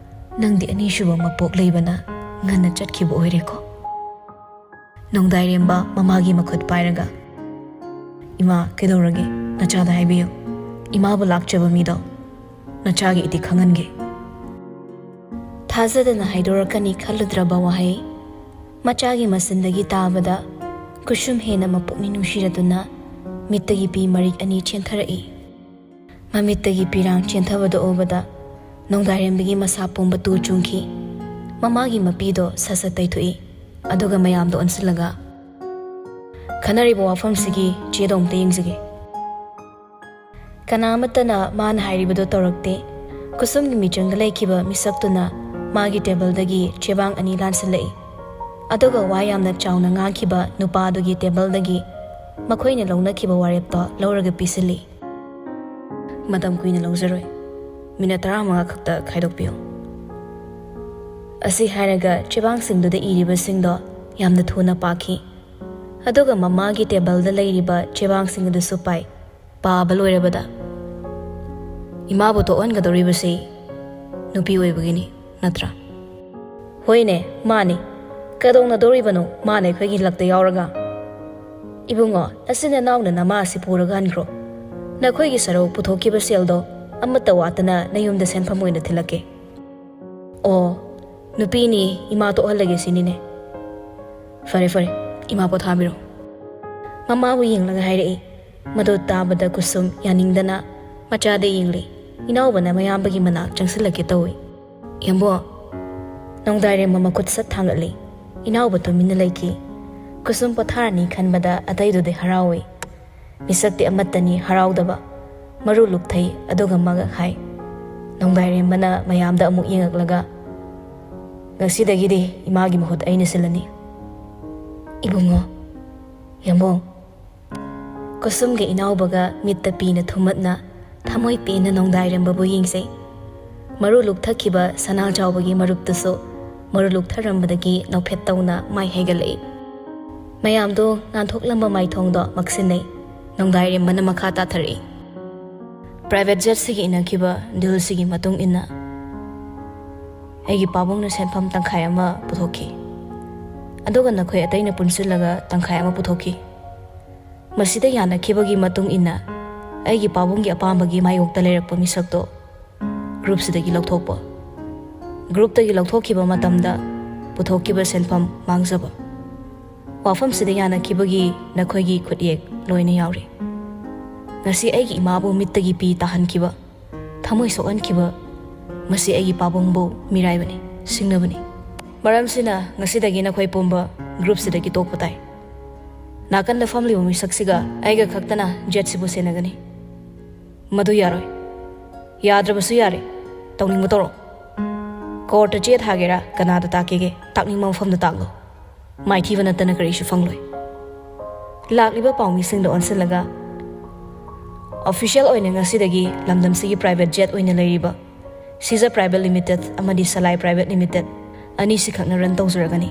ꯅꯪꯗꯤ ꯑꯅꯤꯁꯨꯕ ꯃꯄꯣꯛ ꯂꯩꯕꯅ ꯉꯟꯅ ꯆꯠꯈꯤꯕ ꯑꯣꯏꯔꯦꯀꯣ?" ꯅꯣꯡꯗꯥꯏꯔꯦꯝꯕ ꯃꯃꯥꯒꯤ ꯃꯈꯨꯠ ꯄꯥꯏꯔꯒ, "ꯏꯃꯥ, ꯀꯩꯗꯧꯔꯒꯦ? ꯅꯆꯥꯗ ꯍꯥꯏꯕꯤꯌꯨ꯫ ꯏꯃꯥꯕꯨ ꯂꯥꯛꯆꯕ ꯃꯤꯗꯣ ꯅꯆꯥꯒꯤ ꯏꯇꯤꯛ ꯈꯪꯍꯟꯒꯦ꯫" ꯊꯥꯖꯗꯅ ꯍꯥꯏꯗꯣꯔꯛꯀꯅꯤ ꯈꯜꯂꯨꯗ꯭ꯔꯕ ꯋꯥꯍꯩ ꯃꯆꯥꯒꯤ ꯃꯆꯤꯟꯗꯒꯤ ꯇꯥꯕꯗ, ꯀꯨꯁꯨꯝ ꯍꯦꯟꯅ ꯃꯄꯨꯛꯅꯤꯡ ꯅꯨꯡꯁꯤꯔꯗꯨꯅ ꯃꯤꯠꯇꯒꯤ ꯄꯤ ꯃꯔꯤꯛ ꯑꯅꯤ ꯆꯦꯟꯊꯔꯛꯏ꯫ ꯃꯃꯤꯠꯇꯒꯤ ꯄꯤꯔꯥꯡ ꯆꯦꯟꯊꯕꯗꯨ ꯎꯕꯗ ꯅꯣꯡꯗꯥꯏꯔꯦꯝꯕꯒꯤ ꯃꯁꯥ ꯄꯨꯝꯕ ꯇꯨ ꯆꯨꯡꯈꯤ꯫ ꯃꯃꯥꯒꯤ ꯃꯄꯤꯗꯣ ꯁꯠ ꯁꯠ ꯇꯩꯊꯣꯛꯏ꯫ ꯑꯗꯨꯒ ꯃꯌꯥꯝꯗ ꯑꯣꯟꯁꯤꯜꯂꯒ, "ꯈꯟꯅꯔꯤꯕ ꯋꯥꯐꯝꯁꯤꯒꯤ ꯆꯦꯗꯣ ꯑꯃꯨꯛꯇ ꯌꯦꯡꯖꯒꯦ꯫" ꯀꯅꯥ ꯑꯃꯠꯇꯅ ꯃꯥꯅ ꯍꯥꯏꯔꯤꯕꯗꯨ ꯇꯧꯔꯛꯇꯦ꯫ ꯀꯨꯁꯨꯝꯒꯤ ꯃꯤꯆꯪꯗ ꯂꯩꯈꯤꯕ ꯃꯤꯁꯛꯇꯨꯅ ꯃꯥꯒꯤ ꯇꯦꯕꯜꯗꯒꯤ ꯆꯦꯕꯥꯡ ꯑꯅꯤ ꯂꯥꯟꯁꯤꯜꯂꯛꯏ꯫ ꯑꯗꯨꯒ ꯋꯥ ꯌꯥꯝꯅ ꯆꯥꯎꯅ ꯉꯥꯡꯈꯤꯕ ꯅꯨꯄꯥꯗꯨꯒꯤ ꯇꯦꯕꯜꯗꯒꯤ ꯃꯈꯣꯏꯅ ꯂꯧꯅꯈꯤꯕ ꯋꯥꯔꯦꯞꯇꯣ ꯂꯧꯔꯒ ꯄꯤꯁꯤꯜꯂꯤ꯫ "ꯃꯇꯝ ꯀꯨꯏꯅ ꯂꯧꯖꯔꯣꯏ, ꯃꯤꯅꯠ ꯇꯔꯥꯃꯉꯥ ꯈꯛꯇ ꯈꯥꯏꯗꯣꯛꯄꯤꯌꯨ꯫" ꯑꯁꯤ ꯍꯥꯏꯔꯒ ꯆꯦꯕꯥꯡꯁꯤꯡꯗꯨꯗ ꯏꯔꯤꯕꯁꯤꯡꯗꯣ ꯌꯥꯝꯅ ꯊꯨꯅ ꯄꯥꯈꯤ꯫ ꯑꯗꯨꯒ ꯃꯃꯥꯒꯤ ꯇꯦꯕꯜꯗ ꯂꯩꯔꯤꯕ ꯆꯦꯕꯥꯡꯁꯤꯡ ꯑꯗꯨꯁꯨ ꯄꯥꯏ꯫ ꯄꯥꯕ ꯂꯣꯏꯔꯕꯗ, "ꯏꯃꯥꯕꯨ ꯇꯣꯛꯍꯟꯒꯗꯧꯔꯤꯕꯁꯤ ꯅꯨꯄꯤ ꯑꯣꯏꯕꯒꯤꯅꯤ, ꯅꯠꯇ꯭ꯔꯥ?" "ꯍꯣꯏꯅꯦ, ꯃꯥꯅꯤ꯫ ꯀꯩꯗꯧꯅꯗꯧꯔꯤꯕꯅꯣ ꯃꯥꯅ ꯑꯩꯈꯣꯏꯒꯤ ꯂꯛꯇ ꯌꯥꯎꯔꯒ?" "ꯏꯕꯨꯡꯉꯣ, ꯅꯆꯤꯟ ꯅꯅꯥꯎꯅ ꯅꯃꯥ ꯑꯁꯤ ꯄꯨꯔꯒ ꯍꯟꯈ꯭ꯔꯣ꯫ ꯅꯈꯣꯏꯒꯤ ꯁꯔꯧ ꯄꯨꯊꯣꯛꯈꯤꯕ ꯁꯦꯜꯗꯣ ꯑꯃꯠꯇ ꯋꯥꯠꯇꯅ ꯅꯌꯨꯝꯗ ꯁꯦꯟꯐꯝ ꯑꯣꯏꯅ ꯊꯤꯜꯂꯛꯀꯦ꯫" "ꯑꯣ, ꯅꯨꯄꯤꯅꯤ, ꯏꯃꯥ ꯇꯣꯛꯍꯜꯂꯒꯦ ꯁꯤꯅꯤꯅꯦ꯫" "ꯐꯔꯦ, ꯐꯔꯦ, ꯏꯃꯥ ꯄꯣꯊꯥꯕꯤꯔꯣ꯫" ꯃꯃꯥꯕꯨ ꯌꯦꯡꯂꯒ ꯍꯥꯏꯔꯛꯏ꯫ ꯃꯗꯨ ꯇꯥꯕꯗ ꯀꯨꯁꯨꯝ ꯌꯥꯅꯤꯡꯗꯅ ꯃꯆꯥꯗ ꯌꯦꯡꯂꯤ꯫ ꯏꯅꯥꯎꯕꯅ ꯃꯌꯥꯝꯕꯒꯤ ꯃꯅꯥꯛ ꯆꯪꯁꯤꯜꯂꯛꯀꯦ ꯇꯧꯏ꯫ "ꯌꯥꯝꯕꯣ!" ꯅꯣꯡꯗꯥꯏꯔꯦꯝꯕ ꯃꯈꯨꯠ ꯁꯠ ꯊꯥꯡꯒꯠꯂꯤ꯫ ꯏꯅꯥꯎꯕ ꯇꯨꯃꯤꯟꯅ ꯂꯩꯈꯤ꯫ ꯀꯨꯁꯨꯝ ꯄꯣꯊꯥꯔꯅꯤ ꯈꯟꯕꯗ ꯑꯇꯩꯗꯨꯗꯤ ꯍꯔꯥꯎꯏ꯫ ꯃꯤꯁꯛꯇꯤ ꯑꯃꯠꯇꯅꯤ ꯍꯔꯥꯎꯗꯕ꯫ ꯃꯔꯨ ꯂꯨꯛꯊꯩ, ꯑꯗꯨꯒ ꯃꯉꯛ ꯍꯥꯏ꯫ ꯅꯣꯡꯗꯥꯏꯔꯦꯝꯕꯅ ꯃꯌꯥꯝꯗ ꯑꯃꯨꯛ ꯌꯦꯡꯉꯛꯂꯒ, "ꯉꯁꯤꯗꯒꯤꯗꯤ ꯏꯃꯥꯒꯤ ꯃꯍꯨꯠ ꯑꯩꯅ ꯁꯤꯜꯂꯅꯤ꯫" "ꯏꯕꯨꯡꯉꯣ, ꯌꯥꯝꯕꯣ!" ꯀꯨꯁꯨꯝꯒ ꯏꯅꯥꯎꯕꯒ ꯃꯤꯠꯇ ꯄꯤꯅ ꯊꯨꯝꯃꯠꯅ, ꯊꯃꯣꯏ ꯄꯦꯟꯅ ꯅꯣꯡꯗꯥꯏꯔꯦꯝꯕꯕꯨ ꯌꯦꯡꯖꯩ꯫ ꯃꯔꯨ ꯂꯨꯛꯊꯈꯤꯕ ꯁꯅꯥ ꯆꯥꯎꯕꯒꯤ ꯃꯔꯨꯞꯇꯨꯁꯨ ꯃꯔꯨ ꯂꯨꯛꯊꯔꯝꯕꯗꯒꯤ ꯅꯣꯛꯐꯦꯠ ꯇꯧꯅ ꯃꯥꯏ ꯍꯥꯏꯒꯠꯂꯛꯏ꯫ ꯃꯌꯥꯝꯗꯣ ꯉꯥꯟꯊꯣꯛꯂꯝꯕ ꯃꯥꯏꯊꯣꯡꯗꯣ ꯃꯛꯁꯤꯟꯅꯩ꯫ ꯅꯣꯡꯗꯥꯏꯔꯦꯝꯕꯅ ꯃꯈꯥ ꯇꯥꯊꯔꯛꯏ꯫ "Private jetꯁꯤꯒꯤ ꯏꯅꯈꯤꯕ dealꯁꯤꯒꯤ ꯃꯇꯨꯡ ꯏꯟꯅ ꯑꯩꯒꯤ ꯄꯥꯕꯨꯡꯅ ꯁꯦꯟꯐꯝ ꯇꯪꯈꯥꯏ ꯑꯃ ꯄꯨꯊꯣꯛꯈꯤ꯫ ꯑꯗꯨꯒ ꯅꯈꯣꯏ ꯑꯇꯩꯅ ꯄꯨꯟꯁꯤꯜꯂꯒ ꯇꯪꯈꯥꯏ ꯑꯃ ꯄꯨꯊꯣꯛꯈꯤ꯫ ꯃꯁꯤꯗ ꯌꯥꯅꯈꯤꯕꯒꯤ ꯃꯇꯨꯡ ꯏꯟꯅ ꯑꯩꯒꯤ ꯄꯥꯕꯨꯡꯒꯤ ꯑꯄꯥꯝꯕꯒꯤ ꯃꯥꯌꯣꯛꯇ ꯂꯩꯔꯛꯄ ꯃꯤꯁꯛꯇꯣ groupꯁꯤꯗꯒꯤ ꯂꯧꯊꯣꯛꯄ꯫ Groupꯇꯒꯤ ꯂꯧꯊꯣꯛꯈꯤꯕ ꯃꯇꯝꯗ ꯄꯨꯊꯣꯛꯈꯤꯕ ꯁꯦꯟꯐꯝ ꯃꯥꯡꯖꯕ꯫ ꯋꯥꯐꯝꯁꯤꯗ ꯌꯥꯅꯈꯤꯕꯒꯤ ꯅꯈꯣꯏꯒꯤ ꯈꯨꯠꯌꯦꯛ ꯂꯣꯏꯅ ꯌꯥꯎꯔꯤ꯫ ꯉꯁꯤ ꯑꯩꯒꯤ ꯏꯃꯥꯕꯨ ꯃꯤꯠꯇꯒꯤ ꯄꯤ ꯇꯥꯍꯟꯈꯤꯕ, ꯊꯃꯣꯏ ꯁꯣꯛꯍꯟꯈꯤꯕ, ꯃꯁꯤ ꯑꯩꯒꯤ ꯄꯥꯕꯨꯡꯕꯨ ꯃꯤꯔꯥꯏꯕꯅꯤ, ꯁꯤꯡꯅꯕꯅꯤ꯫ ꯃꯔꯝꯁꯤꯅ ꯉꯁꯤꯗꯒꯤ ꯅꯈꯣꯏ ꯄꯨꯝꯕ groupꯁꯤꯗꯒꯤ ꯇꯣꯛꯄ ꯇꯥꯏ꯫ ꯅꯥꯀꯟꯗ ꯐꯝꯂꯤꯕ ꯃꯤꯁꯛꯁꯤꯒ ꯑꯩꯒ ꯈꯛꯇꯅ jetꯁꯤꯕꯨ ꯁꯦꯟꯅꯒꯅꯤ꯫ ꯃꯗꯨ ꯌꯥꯔꯣꯏ꯫ ꯌꯥꯗ꯭ꯔꯕꯁꯨ ꯌꯥꯔꯦ꯫ ꯇꯧꯅꯤꯡꯕ ꯇꯧꯔꯣ꯫ Courtꯇ ꯆꯦ ꯊꯥꯒꯦꯔꯥ, ꯀꯅꯥꯗ ꯇꯥꯛꯀꯦꯒꯦ? ꯇꯥꯛꯅꯤꯡꯕ ꯃꯐꯝꯗ ꯇꯥꯛꯂꯣ꯫ ꯃꯥꯏꯊꯤꯕ ꯅꯠꯇꯅ ꯀꯔꯤꯁꯨ ꯐꯪꯂꯣꯏ꯫" ꯂꯥꯛꯂꯤꯕ ꯄꯥꯎꯃꯤꯁꯤꯡꯗ ꯑꯣꯟꯁꯤꯜꯂꯒ, "Official ꯑꯣꯏꯅ ꯉꯁꯤꯗꯒꯤ ꯂꯝꯗꯝꯁꯤꯒꯤ private jet ꯑꯣꯏꯅ ꯂꯩꯔꯤꯕ ꯁꯤꯖ Private Limited ꯑꯃꯗꯤ ꯁꯂꯥꯏ Private Limited ꯑꯅꯤꯁꯤꯈꯛꯅ run ꯇꯧꯖꯔꯒꯅꯤ꯫"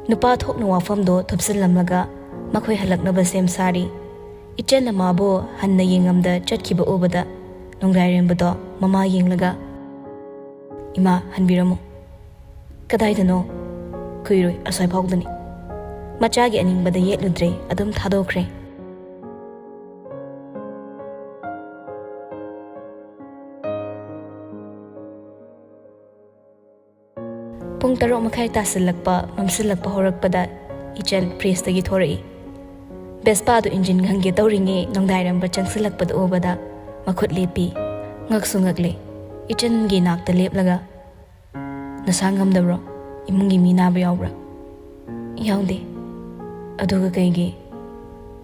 ꯅꯨꯄꯥ ꯊꯣꯛꯅ ꯋꯥꯐꯝꯗꯣ ꯊꯨꯞꯆꯤꯜꯂꯝꯂꯒ ꯃꯈꯣꯏ ꯍꯜꯂꯛꯅꯕ ꯁꯦꯝ ꯁꯥꯔꯤ꯫ ꯏꯆꯟꯅ ꯃꯥꯕꯨ ꯍꯟꯅ ꯌꯦꯡꯉꯝꯗ ꯆꯠꯈꯤꯕ ꯎꯕꯗ ꯅꯣꯡꯗꯥꯏꯔꯦꯝꯕꯗꯣ ꯃꯃꯥ ꯌꯦꯡꯂꯒ, "ꯏꯃꯥ, ꯍꯟꯕꯤꯔꯝꯃꯨ꯫" "ꯀꯗꯥꯏꯗꯅꯣ?" "ꯀꯨꯏꯔꯣꯏ, ꯑꯁ꯭ꯋꯥꯏ ꯐꯥꯎꯗꯅꯤ꯫" ꯃꯆꯥꯒꯤ ꯑꯅꯤꯡꯕꯗ ꯌꯦꯠꯂꯨꯗ꯭ꯔꯦ, ꯑꯗꯨꯝ ꯊꯥꯗꯣꯛꯈ꯭ꯔꯦ꯫ ꯄꯨꯡ ꯇꯔꯨꯛ ꯃꯈꯥꯏ ꯇꯥꯁꯤꯜꯂꯛꯄ, ꯃꯝꯁꯤꯜꯂꯛꯄ ꯍꯧꯔꯛꯄꯗ ꯏꯆꯟ ꯄ꯭ꯔꯦꯁꯇꯒꯤ ꯊꯣꯔꯛꯏ꯫ ꯕꯦꯁꯄꯥꯗꯨ ꯏꯟꯖꯤꯟ ꯈꯪꯒꯦ ꯇꯧꯔꯤꯉꯩ ꯅꯣꯡꯗꯥꯏꯔꯝꯕ ꯆꯪꯁꯤꯜꯂꯛꯄꯗ ꯎꯕꯗ ꯃꯈꯨꯠ ꯂꯦꯞꯄꯤ꯫ ꯉꯛꯁꯨ ꯉꯛꯂꯦ꯫ ꯏꯆꯟꯒꯤ ꯅꯥꯛꯇ ꯂꯦꯞꯂꯒ, "ꯅꯁꯥ ꯉꯝꯗꯕ꯭ꯔꯣ? ꯏꯃꯨꯡꯒꯤ ꯃꯤ ꯅꯥꯕ ꯌꯥꯎꯕ꯭ꯔꯥ?" "ꯌꯥꯎꯗꯦ꯫" "ꯑꯗꯨꯒ ꯀꯩꯒꯤ?"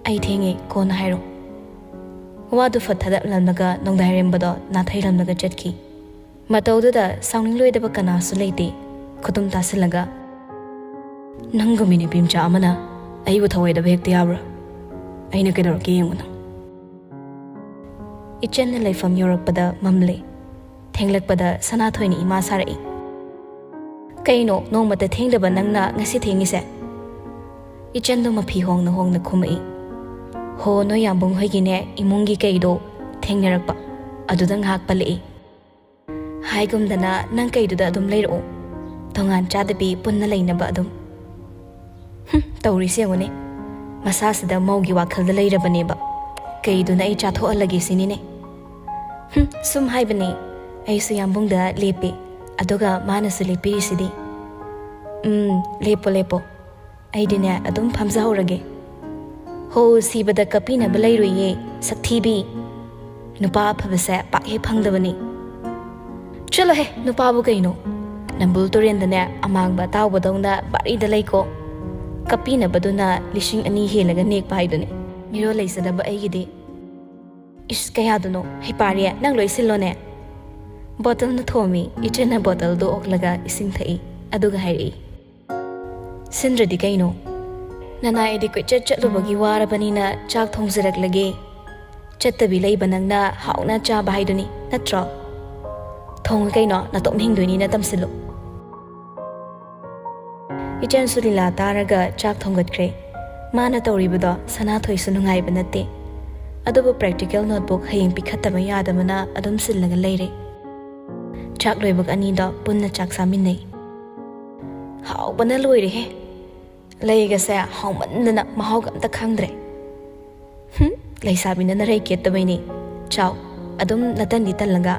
"ꯑꯩ ꯊꯦꯡꯉꯦ, ꯀꯣꯟꯅ ꯍꯥꯏꯔꯣ꯫" ꯋꯥꯗꯨ ꯐꯠ ꯊꯥꯗꯠꯂꯝꯂꯒ ꯅꯣꯡꯗꯥꯏꯔꯦꯝꯕꯗꯣ ꯅꯥꯊꯩꯔꯝꯂꯒ ꯆꯠꯈꯤ꯫ ꯃꯇꯧꯗꯨꯗ ꯁꯥꯎꯅꯤꯡꯂꯣꯏꯗꯕ ꯀꯅꯥꯁꯨ ꯂꯩꯇꯦ꯫ ꯈꯨꯇꯨꯝ ꯇꯥꯁꯤꯜꯂꯒ, "ꯅꯪꯒꯨꯝꯕꯤ ꯅꯨꯄꯤ ꯃꯆꯥ ꯑꯃꯅ ꯑꯩꯕꯨ ꯊꯧꯑꯣꯏꯗꯕ ꯍꯦꯛꯇ ꯌꯥꯕ꯭ꯔꯥ? ꯑꯩꯅ ꯀꯩꯗꯧꯔꯛꯀꯦ ꯌꯦꯡꯉꯨ ꯅꯪ꯫" ꯏꯆꯟꯅ ꯂꯩꯐꯝ ꯌꯧꯔꯛꯄꯗ ꯃꯝꯂꯦ꯫ ꯊꯦꯡꯂꯛꯄꯗ ꯁꯅꯥꯊꯣꯏꯅ ꯏꯃꯥ ꯁꯥꯔꯛꯏ꯫ "ꯀꯩꯅꯣ, ꯅꯣꯡꯃꯇ ꯊꯦꯡꯗꯕ ꯅꯪꯅ ꯉꯁꯤ ꯊꯦꯡꯉꯤꯁꯦ?" ꯏꯆꯟꯗꯣ ꯃꯐꯤ ꯍꯣꯡꯅ ꯍꯣꯡꯅ ꯈꯨꯝꯃꯛꯏ꯫ "ꯍꯣ, ꯅꯣꯏ ꯌꯥꯝꯕꯨꯡ ꯍꯣꯏꯒꯤꯅꯦ, ꯏꯃꯨꯡꯒꯤ ꯀꯩꯗꯣ ꯊꯦꯡꯅꯔꯛꯄ, ꯑꯗꯨꯗ ꯉꯥꯏꯍꯥꯛ ꯄꯜꯂꯛꯏ꯫ ꯍꯥꯏꯒꯨꯝꯗꯅ ꯅꯪ ꯀꯩꯗꯨꯗ ꯑꯗꯨꯝ ꯂꯩꯔꯛꯑꯣ, ꯇꯣꯉꯥꯟ ꯆꯥꯗꯕꯤ ꯄꯨꯟꯅ ꯂꯩꯅꯕ ꯑꯗꯨꯝ꯫" ꯍꯨꯝ, ꯇꯧꯔꯤꯁꯦ ꯌꯦꯡꯉꯨꯅꯦ꯫ ꯃꯁꯥꯁꯤꯗ ꯃꯧꯒꯤ ꯋꯥꯈꯜꯗ ꯂꯩꯔꯕꯅꯦꯕ꯫ ꯀꯩꯗꯨꯅ ꯑꯩ ꯆꯥꯊꯣꯛꯍꯜꯂꯒꯦ ꯁꯤꯅꯤꯅꯦ꯫ ꯍꯨꯝ, ꯁꯨꯝ ꯍꯥꯏꯕꯅꯦ꯫ ꯑꯩꯁꯨ ꯌꯥꯝꯕꯨꯡꯗ ꯂꯦꯞꯄꯦ, ꯑꯗꯨꯒ ꯃꯥꯅꯁꯨ ꯂꯦꯞꯄꯤꯔꯤꯁꯤꯗꯤ꯫ ꯎꯝ, ꯂꯦꯞꯄꯣ, ꯂꯦꯞꯄꯣ꯫ ꯑꯩꯗꯤꯅꯦ, ꯑꯗꯨꯝ ꯐꯝꯖꯍꯧꯔꯒꯦ꯫ ꯍꯣ, ꯁꯤꯕꯗ ꯀꯞꯄꯤꯅꯕ ꯂꯩꯔꯣꯏꯌꯦ, ꯁꯛꯊꯤꯕꯤ꯫ ꯅꯨꯄꯥ ꯑꯐꯕꯁꯦ ꯄꯥꯛ ꯍꯦꯛ ꯐꯪꯗꯕꯅꯤ꯫ ꯆꯠꯂꯣꯍꯦ, ꯅꯨꯄꯥꯕꯨ ꯀꯩꯅꯣ? ꯅꯝꯕꯨꯜ ꯇꯨꯔꯦꯟꯗꯅꯦ, ꯑꯃꯥꯡꯕ ꯑꯇꯥꯎꯕꯗꯧꯅ ꯕꯥꯔꯤꯗ ꯂꯩꯀꯣ꯫ ꯀꯞꯄꯤꯅꯕꯗꯨꯅ ꯂꯤꯁꯤꯡ ꯑꯅꯤ ꯍꯦꯜꯂꯒ ꯅꯦꯛꯄ ꯍꯥꯏꯗꯨꯅꯤ꯫ ꯃꯤꯔꯣꯜ ꯂꯩꯖꯗꯕ ꯑꯩꯒꯤꯗꯤ꯫ ꯏꯁ, ꯀꯌꯥꯗꯅꯣ? ꯍꯩꯄꯥꯔꯦ, ꯅꯪ ꯂꯣꯏ ꯁꯤꯜꯂꯣꯅꯦ꯫ ꯕꯣꯇꯜꯅ ꯊꯣꯝꯃꯤ꯫ ꯏꯆꯦꯅ ꯕꯣꯇꯜꯗꯣ ꯑꯣꯛꯂꯒ ꯏꯁꯤꯡ ꯊꯛꯏ, ꯑꯗꯨꯒ ꯍꯥꯏꯔꯛꯏ, ꯁꯤꯟꯗ꯭ꯔꯗꯤ ꯀꯩꯅꯣ? ꯅꯅꯥꯏ ꯑꯗꯤ ꯀꯣꯏꯆꯠ ꯆꯠꯂꯨꯕꯒꯤ ꯋꯥꯔꯕꯅꯤꯅ ꯆꯥꯛ ꯊꯣꯡꯖꯔꯛꯂꯒꯦ꯫ ꯆꯠꯇꯕꯤ ꯂꯩꯕ ꯅꯪꯅ ꯍꯥꯎꯅ ꯆꯥꯕ ꯍꯥꯏꯗꯨꯅꯤ, ꯅꯠꯇ꯭ꯔꯣ? ꯊꯣꯡꯉꯨ ꯀꯩꯅꯣ, ꯅꯇꯣꯝ ꯍꯤꯡꯗꯣꯏꯅꯤꯅ ꯇꯝꯁꯤꯜꯂꯨ꯫ ꯏꯆꯟꯁꯨ ꯂꯤꯂꯥ ꯇꯥꯔꯒ ꯆꯥꯛ ꯊꯣꯡꯒꯠꯈ꯭ꯔꯦ꯫ ꯃꯥꯅ ꯇꯧꯔꯤꯕꯗꯣ ꯁꯅꯥꯊꯣꯏꯁꯨ ꯅꯨꯡꯉꯥꯏꯕ ꯅꯠꯇꯦ꯫ ꯑꯗꯨꯕꯨ practical notebook ꯍꯌꯦꯡ ꯄꯤꯈꯠꯇꯕ ꯌꯥꯗꯕꯅ ꯑꯗꯨꯝ ꯁꯤꯜꯂꯒ ꯂꯩꯔꯦ꯫ ꯆꯥꯛ ꯂꯣꯏꯕꯒ ꯑꯅꯤꯗꯣ ꯄꯨꯟꯅ ꯆꯥꯛ ꯆꯥꯃꯤꯟꯅꯩ꯫ ꯍꯥꯎꯕꯅ ꯂꯣꯏꯔꯦꯍꯦ꯫ ꯂꯩꯒꯁꯦ ꯍꯥꯎꯃꯟꯗꯅ ꯃꯍꯥꯎꯒ ꯑꯝꯇ ꯈꯪꯗ꯭ꯔꯦ꯫ ꯍꯨꯝ, ꯂꯩꯁꯥꯕꯤꯅ ꯅꯔꯩ ꯀꯦꯠꯇꯕꯩꯅꯦ꯫ ꯆꯥꯎ, ꯑꯗꯨꯝ ꯅꯇꯟꯗꯤ ꯇꯜꯂꯒ꯫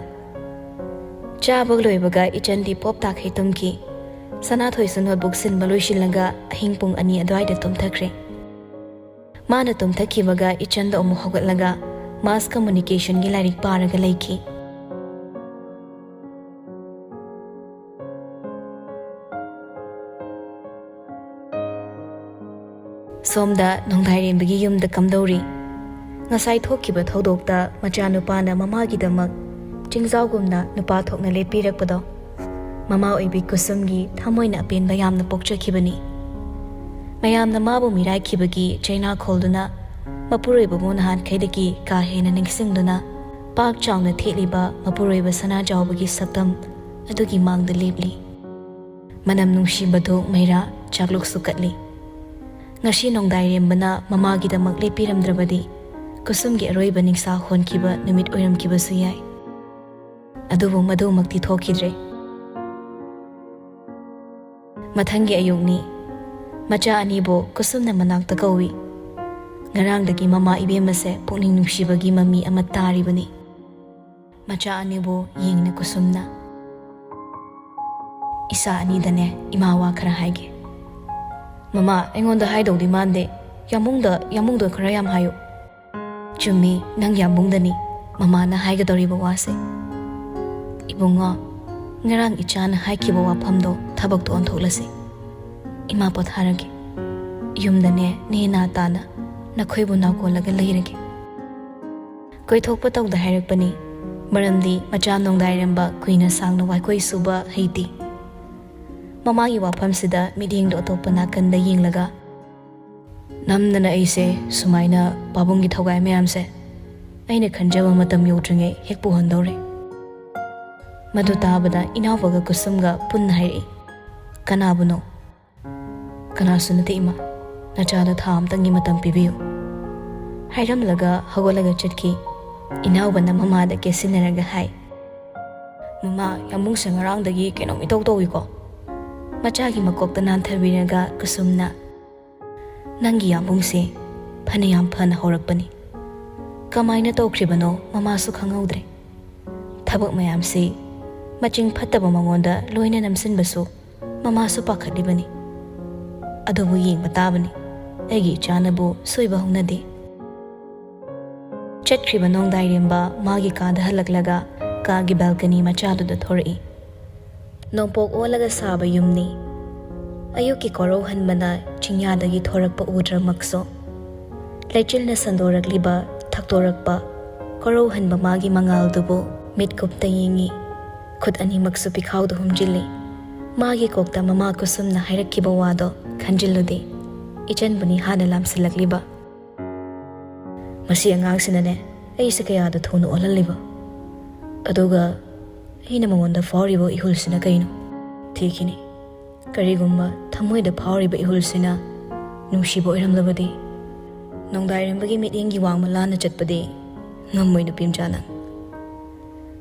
ꯆꯥꯕ ꯂꯣꯏꯕꯒ ꯏꯆꯟꯗꯤ ꯄꯣꯞ ꯇꯥꯈꯩ ꯇꯨꯝꯈꯤ꯫ ꯁꯅꯥꯊꯣꯏꯁꯨ ꯅꯣꯠꯕꯨꯛ ꯁꯤꯟꯕ ꯂꯣꯏꯁꯤꯜꯂꯒ ꯑꯍꯤꯡ ꯄꯨꯡ ꯑꯅꯤ ꯑꯗꯨꯋꯥꯏꯗ ꯇꯨꯝꯊꯈ꯭ꯔꯦ꯫ ꯃꯥꯅ ꯇꯨꯝꯊꯈꯤꯕꯒ ꯏꯆꯟꯗꯣ ꯑꯃꯨꯛ ꯍꯧꯒꯠꯂꯒ ꯃꯥꯁ ꯀꯝꯃꯨꯅꯤꯀꯦꯁꯟꯒꯤ ꯂꯥꯏꯔꯤꯛ ꯄꯥꯔꯒ ꯂꯩꯈꯤ꯫ ꯁꯣꯝꯗ ꯅꯣꯡꯗꯥꯏꯔꯦꯝꯕꯒꯤ ꯌꯨꯝꯗ ꯀꯝꯗꯧꯔꯤ? ꯉꯁꯥꯏ ꯊꯣꯛꯈꯤꯕ ꯊꯧꯗꯣꯛꯇ ꯃꯆꯥꯅꯨꯄꯥꯅ ꯃꯃꯥꯒꯤꯗꯃꯛ ꯆꯤꯡꯖꯥꯎꯒꯨꯝꯅ ꯅꯨꯄꯥ ꯊꯣꯛꯅ ꯂꯦꯞꯄꯤꯔꯛꯄꯗꯣ ꯃꯃꯥ ꯑꯣꯏꯕꯤ ꯀꯨꯁꯨꯝꯒꯤ ꯊꯃꯣꯏꯅ ꯑꯄꯦꯟꯕ ꯌꯥꯝꯅ ꯄꯣꯛꯆꯈꯤꯕꯅꯤ꯫ ꯃꯌꯥꯝꯅ ꯃꯥꯕꯨ ꯃꯤꯔꯥꯏꯈꯤꯕꯒꯤ ꯆꯩꯅꯥ ꯈꯣꯜꯗꯨꯅ ꯃꯄꯨꯔꯣꯏꯕꯕꯨ ꯅꯍꯥꯟꯈꯩꯗꯒꯤ ꯀꯥ ꯍꯦꯟꯅ ꯅꯤꯡꯁꯤꯡꯗꯨꯅ ꯄꯥꯛ ꯆꯥꯎꯅ ꯊꯦꯠꯂꯤꯕ ꯃꯄꯨꯔꯣꯏꯕ ꯁꯅꯥꯖꯥꯎꯕꯒꯤ ꯁꯛꯇꯝ ꯑꯗꯨꯒꯤ ꯃꯥꯡꯗ ꯂꯦꯞꯂꯤ꯫ ꯃꯅꯝ ꯅꯨꯡꯁꯤꯕꯗꯨ ꯃꯩꯔꯥ ꯆꯥꯛꯂꯨꯛꯁꯨ ꯀꯠꯂꯤ꯫ ꯉꯁꯤ ꯅꯣꯡꯗꯥꯏꯔꯦꯝꯕꯅ ꯃꯃꯥꯒꯤꯗꯃꯛ ꯂꯦꯞꯄꯤꯔꯝꯗ꯭ꯔꯕꯗꯤ ꯀꯨꯁꯨꯝꯒꯤ ꯑꯔꯣꯏꯕ ꯅꯤꯡꯁꯥ ꯍꯣꯟꯈꯤꯕ ꯅꯨꯃꯤꯠ ꯑꯣꯏꯔꯝꯈꯤꯕꯁꯨ ꯌꯥꯏ꯫ ꯑꯗꯨꯕꯨ ꯃꯗꯨꯃꯛꯇꯤ ꯊꯣꯛꯈꯤꯗ꯭ꯔꯦ꯫ ꯃꯊꯪꯒꯤ ꯑꯌꯨꯛꯅꯤ꯫ ꯃꯆꯥ ꯑꯅꯤꯕꯨ ꯀꯨꯁꯨꯝꯅ ꯃꯅꯥꯛꯇ ꯀꯧꯏ꯫ ꯉꯔꯥꯡꯗꯒꯤ ꯃꯃꯥ ꯏꯕꯦꯝꯃꯁꯦ ꯄꯨꯛꯅꯤꯡ ꯅꯨꯡꯁꯤꯕꯒꯤ ꯃꯃꯤ ꯑꯃ ꯇꯥꯔꯤꯕꯅꯤ꯫ ꯃꯆꯥ ꯑꯅꯤꯕꯨ ꯌꯦꯡꯅ ꯀꯨꯁꯨꯝꯅ, "ꯏꯆꯥ ꯑꯅꯤꯗꯅꯦ ꯏꯃꯥ ꯋꯥ ꯈꯔ ꯍꯥꯏꯒꯦ꯫ ꯃꯃꯥ, ꯑꯩꯉꯣꯟꯗ ꯍꯥꯏꯗꯧꯗꯤ ꯃꯥꯟꯗꯦ꯫ ꯌꯥꯝꯕꯨꯡꯗ, ꯌꯥꯝꯕꯨꯡꯗ ꯈꯔ ꯌꯥꯝ ꯍꯥꯏꯌꯨ꯫" "ꯆꯨꯝꯃꯤ, ꯅꯪ ꯌꯥꯝꯕꯨꯡꯗꯅꯤ ꯃꯃꯥꯅ ꯍꯥꯏꯒꯗꯧꯔꯤꯕ ꯋꯥꯁꯦ꯫ ꯏꯕꯨꯡꯉꯣ, ꯉꯔꯥꯡ ꯏꯆꯥꯅ ꯍꯥꯏꯈꯤꯕ ꯋꯥꯐꯝꯗꯣ ꯊꯕꯛꯇ ꯑꯣꯟꯊꯣꯛꯂꯁꯤ꯫ ꯏꯃꯥ ꯄꯣꯊꯥꯔꯒꯦ꯫ ꯌꯨꯝꯗꯅꯦ ꯅꯦ ꯅꯥ ꯇꯥꯅ ꯅꯈꯣꯏꯕꯨ ꯅꯥꯎꯀꯣꯜꯂꯒ ꯂꯩꯔꯒꯦ꯫" ꯀꯣꯏꯊꯣꯛꯄ ꯇꯧꯗ ꯍꯥꯏꯔꯛꯄꯅꯤ, ꯃꯔꯝꯗꯤ ꯃꯆꯥ ꯅꯣꯡꯗꯥꯏꯔꯝꯕ ꯀꯨꯏꯅ ꯁꯥꯡꯅ ꯋꯥꯏꯈꯣꯏ ꯁꯨꯕ ꯍꯩꯇꯦ꯫ ꯃꯃꯥꯒꯤ ꯋꯥꯐꯝꯁꯤꯗ ꯃꯤꯠꯌꯦꯡꯗꯣ ꯑꯇꯣꯞꯄ ꯅꯥꯀꯟꯗ ꯌꯦꯡꯂꯒ, "ꯅꯝꯗꯅ ꯑꯩꯁꯦ ꯁꯨꯃꯥꯏꯅ ꯄꯥꯕꯨꯡꯒꯤ ꯊꯧꯒꯥꯏ ꯃꯌꯥꯝꯁꯦ ꯑꯩꯅ ꯈꯟꯖꯕ ꯃꯇꯝ ꯌꯧꯗ꯭ꯔꯤꯉꯩ ꯍꯦꯛ ꯄꯨꯍꯟꯗꯧꯔꯦ꯫" ꯃꯗꯨ ꯇꯥꯕꯗ ꯏꯅꯥꯎꯕꯒ ꯀꯨꯁꯨꯝꯒ ꯄꯨꯟꯅ ꯍꯥꯏꯔꯛꯏ, "ꯀꯅꯥꯕꯨꯅꯣ?" "ꯀꯅꯥꯁꯨ ꯅꯠꯇꯦ ꯏꯃꯥ, ꯅꯆꯥꯗ ꯊꯥ ꯑꯃꯇꯪꯒꯤ ꯃꯇꯝ ꯄꯤꯕꯤꯌꯨ꯫" ꯍꯥꯏꯔꯝꯂꯒ ꯍꯧꯒꯠꯂꯒ ꯆꯠꯈꯤ꯫ ꯏꯅꯥꯎꯕꯅ ꯃꯃꯥꯗ ꯀꯦꯁꯤꯟꯅꯔꯒ ꯍꯥꯏ, "ꯃꯃꯥ, ꯌꯥꯝꯕꯨꯡꯁꯦ ꯉꯔꯥꯡꯗꯒꯤ ꯀꯩꯅꯣꯝ ꯏꯇꯧ ꯇꯧꯏꯀꯣ꯫" ꯃꯆꯥꯒꯤ ꯃꯀꯣꯛꯇ ꯅꯥꯟꯊꯕꯤꯔꯒ ꯀꯨꯁꯨꯝꯅ, ꯅꯪꯒꯤ ꯌꯥꯝꯕꯨꯡꯁꯦ ꯐꯅꯌꯥꯝ ꯐꯅ ꯍꯧꯔꯛꯄꯅꯤ꯫ ꯀꯃꯥꯏꯅ ꯇꯧꯈ꯭ꯔꯤꯕꯅꯣ ꯃꯃꯥꯁꯨ ꯈꯪꯍꯧꯗ꯭ꯔꯦ꯫ ꯊꯕꯛ ꯃꯌꯥꯝꯁꯤ ꯃꯆꯤꯡ ꯐꯠꯇꯕ ꯃꯉꯣꯟꯗ ꯂꯣꯏꯅ ꯅꯝꯁꯤꯟꯕꯁꯨ ꯃꯃꯥꯁꯨ ꯄꯥꯈꯠꯂꯤꯕꯅꯤ꯫ ꯑꯗꯨꯕꯨ ꯌꯦꯡꯕ ꯇꯥꯕꯅꯤ, ꯑꯩꯒꯤ ꯏꯆꯥꯅꯕꯨ ꯁꯣꯏꯕ ꯍꯧꯅꯗꯦ꯫ ꯆꯠꯈ꯭ꯔꯤꯕ ꯅꯣꯡꯗꯥꯏꯔꯦꯝꯕ ꯃꯥꯒꯤ ꯀꯥꯗ ꯍꯜꯂꯛꯂꯒ ꯀꯥꯒꯤ ꯕꯦꯜꯀꯅꯤ ꯃꯆꯥꯗꯨꯗ ꯊꯣꯔꯛꯏ꯫ ꯅꯣꯡꯄꯣꯛ ꯑꯣꯜꯂꯒ ꯁꯥꯕ ꯌꯨꯝꯅꯤ꯫ ꯑꯌꯨꯛꯀꯤ ꯀꯣꯔꯧꯍꯟꯕꯅ ꯆꯤꯡꯌꯥꯗꯒꯤ ꯊꯣꯔꯛꯄ ꯎꯗ꯭ꯔꯃꯛꯁꯨ, ꯂꯩꯆꯤꯜꯅ ꯁꯟꯗꯣꯔꯛꯂꯤꯕ, ꯊꯛꯇꯣꯔꯛꯄ ꯀꯣꯔꯧꯍꯟꯕ ꯃꯥꯒꯤ ꯃꯉꯥꯜꯗꯨꯕꯨ ꯃꯤꯠꯀꯨꯞꯇ ꯌꯦꯡꯏ꯫ ꯈꯨꯠ ꯑꯅꯤꯃꯛꯁꯨ ꯄꯤꯈꯥꯎꯗ ꯍꯨꯝꯖꯤꯜꯂꯤ꯫ ꯃꯥꯒꯤ ꯀꯣꯛꯇ ꯃꯃꯥ ꯀꯨꯁꯨꯝꯅ ꯍꯥꯏꯔꯛꯈꯤꯕ ꯋꯥꯗꯣ ꯈꯟꯖꯤꯜꯂꯨꯗꯦ꯫ ꯏꯆꯟꯕꯨꯅꯤ ꯍꯥꯟꯅ ꯂꯥꯝꯁꯤꯜꯂꯛꯂꯤꯕ꯫ ꯃꯁꯤ ꯑꯉꯥꯡꯁꯤꯅꯅꯦ ꯑꯩꯁꯦ ꯀꯌꯥꯗ ꯊꯨꯅ ꯑꯣꯜꯍꯜꯂꯤꯕ꯫ ꯑꯗꯨꯒ ꯑꯩꯅ ꯃꯉꯣꯟꯗ ꯐꯥꯎꯔꯤꯕ ꯏꯍꯨꯜꯁꯤꯅ ꯀꯩꯅꯣ? ꯊꯤꯈꯤꯅꯤ꯫ ꯀꯔꯤꯒꯨꯝꯕ ꯊꯃꯣꯏꯗ ꯐꯥꯎꯔꯤꯕ ꯏꯍꯨꯜꯁꯤꯅ ꯅꯨꯡꯁꯤꯕ ꯑꯣꯏꯔꯝꯂꯕꯗꯤ, ꯅꯣꯡꯗꯥꯏꯔꯦꯝꯕꯒꯤ ꯃꯤꯠꯌꯦꯡꯒꯤ ꯋꯥꯡꯃ ꯂꯥꯟꯅ ꯆꯠꯄꯗꯤ ꯉꯝꯃꯣꯏ, ꯅꯨꯄꯤ ꯃꯆꯥ ꯅꯪ꯫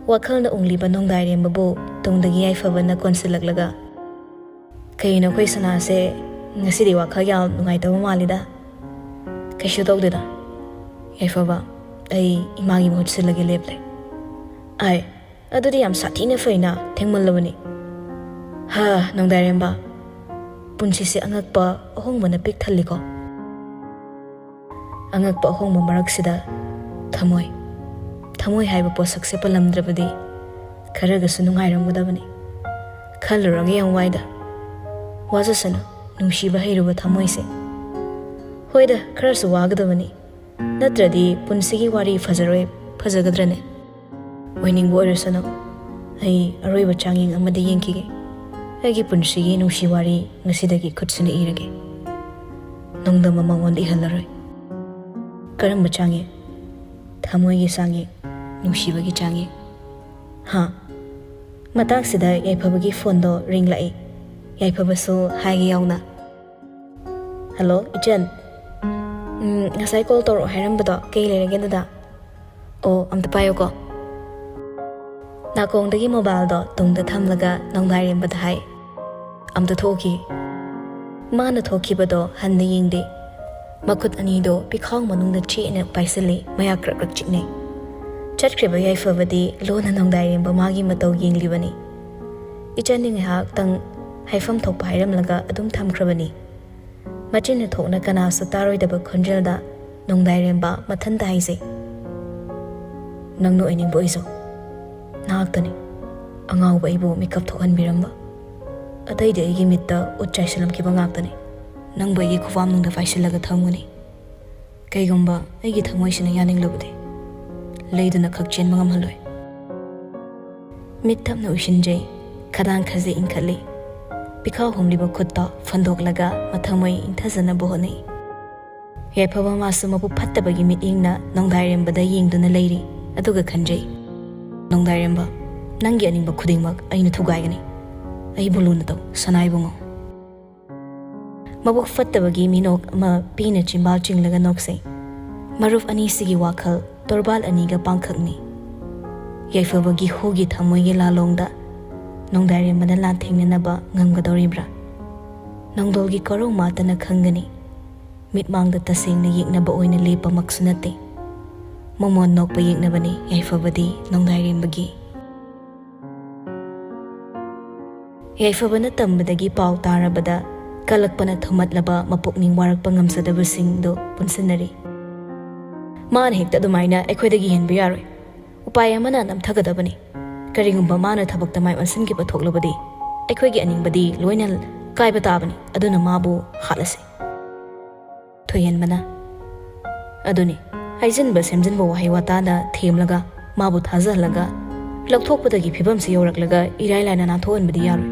ꯋꯥꯈꯜꯅ ꯎꯪꯂꯤꯕ ꯅꯣꯡꯗꯥꯏꯔꯦꯝꯕꯕꯨ ꯇꯨꯡꯗꯒꯤ ꯌꯥꯏꯐꯕꯅ ꯀꯣꯟꯁꯤꯜꯂꯛꯂꯒ, "ꯀꯩꯅꯣ, ꯑꯩꯈꯣꯏ ꯁꯅꯥꯁꯦ ꯉꯁꯤꯗꯤ ꯋꯥꯈꯜ ꯌꯥꯝ ꯅꯨꯡꯉꯥꯏꯇꯕ ꯃꯥꯜꯂꯤꯗ"꯫ "ꯀꯩꯁꯨ ꯇꯧꯗꯦꯗ, ꯌꯥꯏꯐꯕ, ꯑꯩ ꯏꯃꯥꯒꯤ ꯃꯍꯨꯠ ꯁꯤꯜꯂꯒꯦ ꯂꯦꯞꯂꯦ"꯫ "ꯑꯥꯏ, ꯑꯗꯨꯗꯤ ꯌꯥꯝ ꯁꯥꯊꯤꯅ ꯐꯩꯅ, ꯊꯦꯡꯃꯜꯂꯕꯅꯤ"꯫ "ꯍꯥ, ꯅꯣꯡꯗꯥꯏꯔꯦꯝꯕ, ꯄꯨꯟꯁꯤꯁꯦ ꯑꯉꯛꯄ ꯑꯍꯣꯡꯕꯅ ꯄꯤꯛ ꯊꯜꯂꯤꯀꯣ"꯫ ꯑꯉꯛꯄ ꯑꯍꯣꯡꯕ ꯃꯔꯛꯁꯤꯗ ꯊꯃꯣꯏ, ꯊꯃꯣꯏ ꯍꯥꯏꯕ ꯄꯣꯠꯁꯛꯁꯦ ꯄꯜꯂꯝꯗ꯭ꯔꯕꯗꯤ ꯈꯔꯒꯁꯨ ꯅꯨꯡꯉꯥꯏꯔꯝꯒꯗꯕꯅꯤ꯫ ꯈꯜꯂꯨꯔꯒ ꯌꯥꯝ ꯋꯥꯏꯗ꯫ ꯋꯥꯖꯁꯅꯨ, ꯅꯨꯡꯁꯤꯕ ꯍꯩꯔꯨꯕ ꯊꯃꯣꯏꯁꯦ꯫ ꯍꯣꯏꯗ, ꯈꯔꯁꯨ ꯋꯥꯒꯗꯕꯅꯤ, ꯅꯠꯇ꯭ꯔꯗꯤ ꯄꯨꯟꯁꯤꯒꯤ ꯋꯥꯔꯤ ꯐꯖꯔꯣꯏ, ꯐꯖꯒꯗ꯭ꯔꯅꯦ? ꯑꯣꯏꯅꯤꯡꯕ ꯑꯣꯏꯔꯁꯅꯨ, ꯑꯩ ꯑꯔꯣꯏꯕ ꯆꯥꯡꯌꯦꯡ ꯑꯃꯗꯤ ꯌꯦꯡꯈꯤꯒꯦ꯫ ꯑꯩꯒꯤ ꯄꯨꯟꯁꯤꯒꯤ ꯅꯨꯡꯁꯤ ꯋꯥꯔꯤ ꯉꯁꯤꯗꯒꯤ ꯈꯨꯠꯁꯤꯅ ꯏꯔꯒꯦ꯫ ꯅꯣꯡꯗꯝꯕ ꯃꯉꯣꯟꯗ ꯏꯍꯜꯂꯔꯣꯏ꯫ ꯀꯔꯝꯕ ꯆꯥꯡꯌꯦꯡ? ꯊꯃꯣꯏꯒꯤ ꯆꯥꯡꯌꯦꯡ, ꯅꯨꯡꯁꯤꯕꯒꯤ ꯆꯥꯡꯌꯦꯡ꯫ ꯍꯥ? ꯃꯇꯥꯡꯁꯤꯗ ꯌꯥꯏꯐꯕꯒꯤ ꯐꯣꯟꯗꯣ ꯔꯤꯡ ꯂꯥꯛꯏ꯫ ꯌꯥꯏꯐꯕꯁꯨ ꯍꯥꯏꯒꯦ ꯌꯥꯎꯅ꯫ "ꯍꯜꯂꯣ, ꯏꯆꯟ꯫ ꯎꯝ, ꯉꯁꯥꯏ ꯀꯣꯜ ꯇꯧꯔꯛꯑꯣ ꯍꯥꯏꯔꯝꯕꯗꯣ ꯀꯩ ꯂꯩꯔꯒꯦ, ꯗꯗꯥ?" "ꯑꯣ, ꯑꯝꯇ ꯄꯥꯏꯌꯨꯀꯣ"꯫ ꯅꯥꯀꯣꯡꯗꯒꯤ ꯃꯣꯕꯥꯏꯜꯗꯣ ꯇꯨꯡꯗ ꯊꯝꯂꯒ ꯅꯣꯡꯗꯥꯏꯔꯦꯝꯕꯗ ꯍꯥꯏ, "ꯑꯝꯇ ꯊꯣꯛꯈꯤ"꯫ ꯃꯥꯅ ꯊꯣꯛꯈꯤꯕꯗꯣ ꯍꯟꯅ ꯌꯦꯡꯗꯦ꯫ ꯃꯈꯨꯠ ꯑꯅꯤꯗꯣ ꯄꯤꯈꯥꯎ ꯃꯅꯨꯡꯗ ꯆꯦꯠꯅ ꯄꯥꯏꯁꯤꯜꯂꯤ, ꯃꯌꯥ ꯀ꯭ꯔꯛ ꯀ꯭ꯔꯛ ꯆꯤꯛꯅꯩ꯫ ꯆꯠꯈ꯭ꯔꯤꯕ ꯌꯥꯏꯐꯕꯗꯤ ꯂꯣꯟꯅ ꯅꯣꯡꯗꯥꯏꯔꯦꯝꯕ ꯃꯥꯒꯤ ꯃꯇꯧ ꯌꯦꯡꯂꯤꯕꯅꯤ꯫ ꯏꯆꯟꯗꯤ ꯉꯥꯏꯍꯥꯛꯇꯪ ꯍꯥꯏꯐꯝ ꯊꯣꯛꯄ ꯍꯥꯏꯔꯝꯂꯒ ꯑꯗꯨꯝ ꯊꯝꯈ꯭ꯔꯕꯅꯤ꯫ ꯃꯆꯤꯟ ꯊꯣꯛꯅ ꯀꯅꯥꯁꯨ ꯇꯥꯔꯣꯏꯗꯕ ꯈꯣꯟꯖꯦꯜꯗ ꯅꯣꯡꯗꯥꯏꯔꯦꯝꯕ ꯃꯊꯟꯇ ꯍꯥꯏꯖꯩ, "ꯅꯪ ꯅꯣꯛꯏꯅꯤꯡꯕ ꯑꯣꯏꯖꯧ꯫ ꯅꯍꯥꯛꯇꯅꯤ ꯑꯉꯥꯎꯕ ꯑꯩꯕꯨ ꯃꯤꯀꯞ ꯊꯣꯛꯍꯟꯕꯤꯔꯝꯕ꯫ ꯑꯇꯩꯗꯤ ꯑꯩꯒꯤ ꯃꯤꯠꯇ ꯎꯠ ꯆꯥꯏꯁꯤꯜꯂꯝꯈꯤꯕ ꯉꯥꯛꯇꯅꯤ꯫ ꯅꯪꯕꯨ ꯑꯩꯒꯤ ꯈꯨꯕꯥꯝꯅꯨꯡꯗ ꯄꯥꯏꯁꯤꯜꯂꯒ ꯊꯝꯒꯅꯤ꯫ ꯀꯩꯒꯨꯝꯕ ꯑꯩꯒꯤ ꯊꯃꯣꯏꯁꯤꯅ ꯌꯥꯅꯤꯡꯂꯕꯗꯤ, ꯂꯩꯗꯨꯅ ꯈꯛ ꯆꯦꯟꯕ ꯉꯝꯍꯜꯂꯣꯏ꯫" ꯃꯤꯠ ꯇꯞꯅ ꯎꯏꯁꯤꯟꯖꯩ, ꯈꯗꯥꯡ ꯈꯖꯤꯛ ꯏꯟꯈꯠꯂꯤ꯫ ꯄꯤꯈꯥꯎ ꯍꯨꯝꯂꯤꯕ ꯈꯨꯠꯇꯣ ꯐꯟꯗꯣꯛꯂꯒ ꯃꯊꯃꯣꯏ ꯏꯪꯊꯖꯅꯕ ꯍꯣꯠꯅꯩ꯫ ꯌꯥꯏꯐꯕ ꯃꯥꯁꯨ ꯃꯕꯨꯛ ꯐꯠꯇꯕꯒꯤ ꯃꯤꯠꯌꯦꯡꯅ ꯅꯣꯡꯗꯥꯏꯔꯦꯝꯕꯗ ꯌꯦꯡꯗꯨꯅ ꯂꯩꯔꯤ꯫ ꯑꯗꯨꯒ ꯈꯟꯖꯩ, "ꯅꯣꯡꯗꯥꯏꯔꯦꯝꯕ, ꯅꯪꯒꯤ ꯑꯅꯤꯡꯕ ꯈꯨꯗꯤꯡꯃꯛ ꯑꯩꯅ ꯊꯨꯒꯥꯏꯒꯅꯤ꯫ ꯑꯩꯕꯨ ꯂꯨꯅ ꯇꯧ, ꯁꯅꯥ ꯏꯕꯨꯡꯉꯣ꯫" ꯃꯕꯨꯛ ꯐꯠꯇꯕꯒꯤ ꯃꯤꯅꯣꯛ ꯑꯃ ꯄꯤꯅ ꯆꯤꯝꯕꯥꯜ ꯆꯤꯡꯂꯒ ꯅꯣꯛꯆꯩ꯫ ꯃꯔꯨꯞ ꯑꯅꯤꯁꯤꯒꯤ ꯋꯥꯈꯜ ꯇꯣꯔꯕꯥꯜ ꯑꯅꯤꯒ ꯄꯥꯡꯈꯛꯅꯤ꯫ ꯌꯥꯏꯐꯕꯒꯤ ꯍꯨꯒꯤ ꯊꯃꯣꯏꯒꯤ ꯂꯥꯂꯣꯡꯗ ꯅꯣꯡꯗꯥꯏꯔꯦꯝꯕꯅ ꯂꯥꯟꯊꯦꯡꯅꯅꯕ ꯉꯝꯒꯗꯧꯔꯤꯕ꯭ꯔꯥ? ꯅꯣꯡꯗꯣꯜꯒꯤ ꯀꯣꯔꯧ ꯃꯥꯇꯅ ꯈꯪꯒꯅꯤ꯫ ꯃꯤꯠꯃꯥꯡꯗ ꯇꯁꯦꯡꯅ ꯌꯦꯛꯅꯕ ꯑꯣꯏꯅ ꯂꯦꯞꯄꯃꯛꯁꯨ ꯅꯠꯇꯦ꯫ ꯃꯃꯣꯟ ꯅꯣꯛꯄ ꯌꯦꯛꯅꯕꯅꯤ ꯌꯥꯏꯐꯕꯗꯤ ꯅꯣꯡꯗꯥꯏꯔꯦꯝꯕꯒꯤ꯫ ꯌꯥꯏꯐꯕꯅ ꯇꯝꯕꯗꯒꯤ ꯄꯥꯎ ꯇꯥꯔꯕꯗ ꯀꯜꯂꯛꯄꯅ ꯊꯨꯝꯍꯠꯂꯕ ꯃꯄꯨꯛꯅꯤꯡ ꯋꯥꯔꯛꯄ ꯉꯝꯖꯗꯕꯁꯤꯡꯗꯨ ꯄꯨꯟꯁꯤꯟꯅꯔꯤ꯫ "ꯃꯥꯅ ꯍꯦꯛꯇ ꯑꯗꯨꯃꯥꯏꯅ ꯑꯩꯈꯣꯏꯗꯒꯤ ꯍꯦꯟꯕ ꯌꯥꯔꯣꯏ꯫ ꯎꯄꯥꯏ ꯑꯃꯅ ꯅꯝꯊꯒꯗꯕꯅꯤ꯫ ꯀꯔꯤꯒꯨꯝꯕ ꯃꯥꯅ ꯊꯕꯛꯇ ꯃꯥꯏ ꯑꯣꯟꯁꯤꯟꯈꯤꯕ ꯊꯣꯛꯂꯕꯗꯤ ꯑꯩꯈꯣꯏꯒꯤ ꯑꯅꯤꯡꯕꯗꯤ ꯂꯣꯏꯅ ꯀꯥꯏꯕ ꯇꯥꯕꯅꯤ꯫ ꯑꯗꯨꯅ ꯃꯥꯕꯨ ꯍꯥꯠꯂꯁꯤ꯫" ꯊꯣꯏꯍꯦꯟꯕꯅ, "ꯑꯗꯨꯅꯤ, ꯍꯥꯏꯖꯤꯟꯕ ꯁꯦꯝꯖꯤꯟꯕ ꯋꯥꯍꯩ ꯋꯥꯇꯥꯅ ꯊꯦꯝꯂꯒ ꯃꯥꯕꯨ ꯊꯥꯖꯍꯜꯂꯒ ꯂꯧꯊꯣꯛꯄꯗꯒꯤ ꯐꯤꯕꯝꯁꯤ ꯌꯧꯔꯛꯂꯒ ꯏꯔꯥꯏ ꯂꯥꯏꯅ ꯅꯥꯟꯊꯣꯛꯍꯟꯕꯗꯤ ꯌꯥꯔꯣꯏ꯫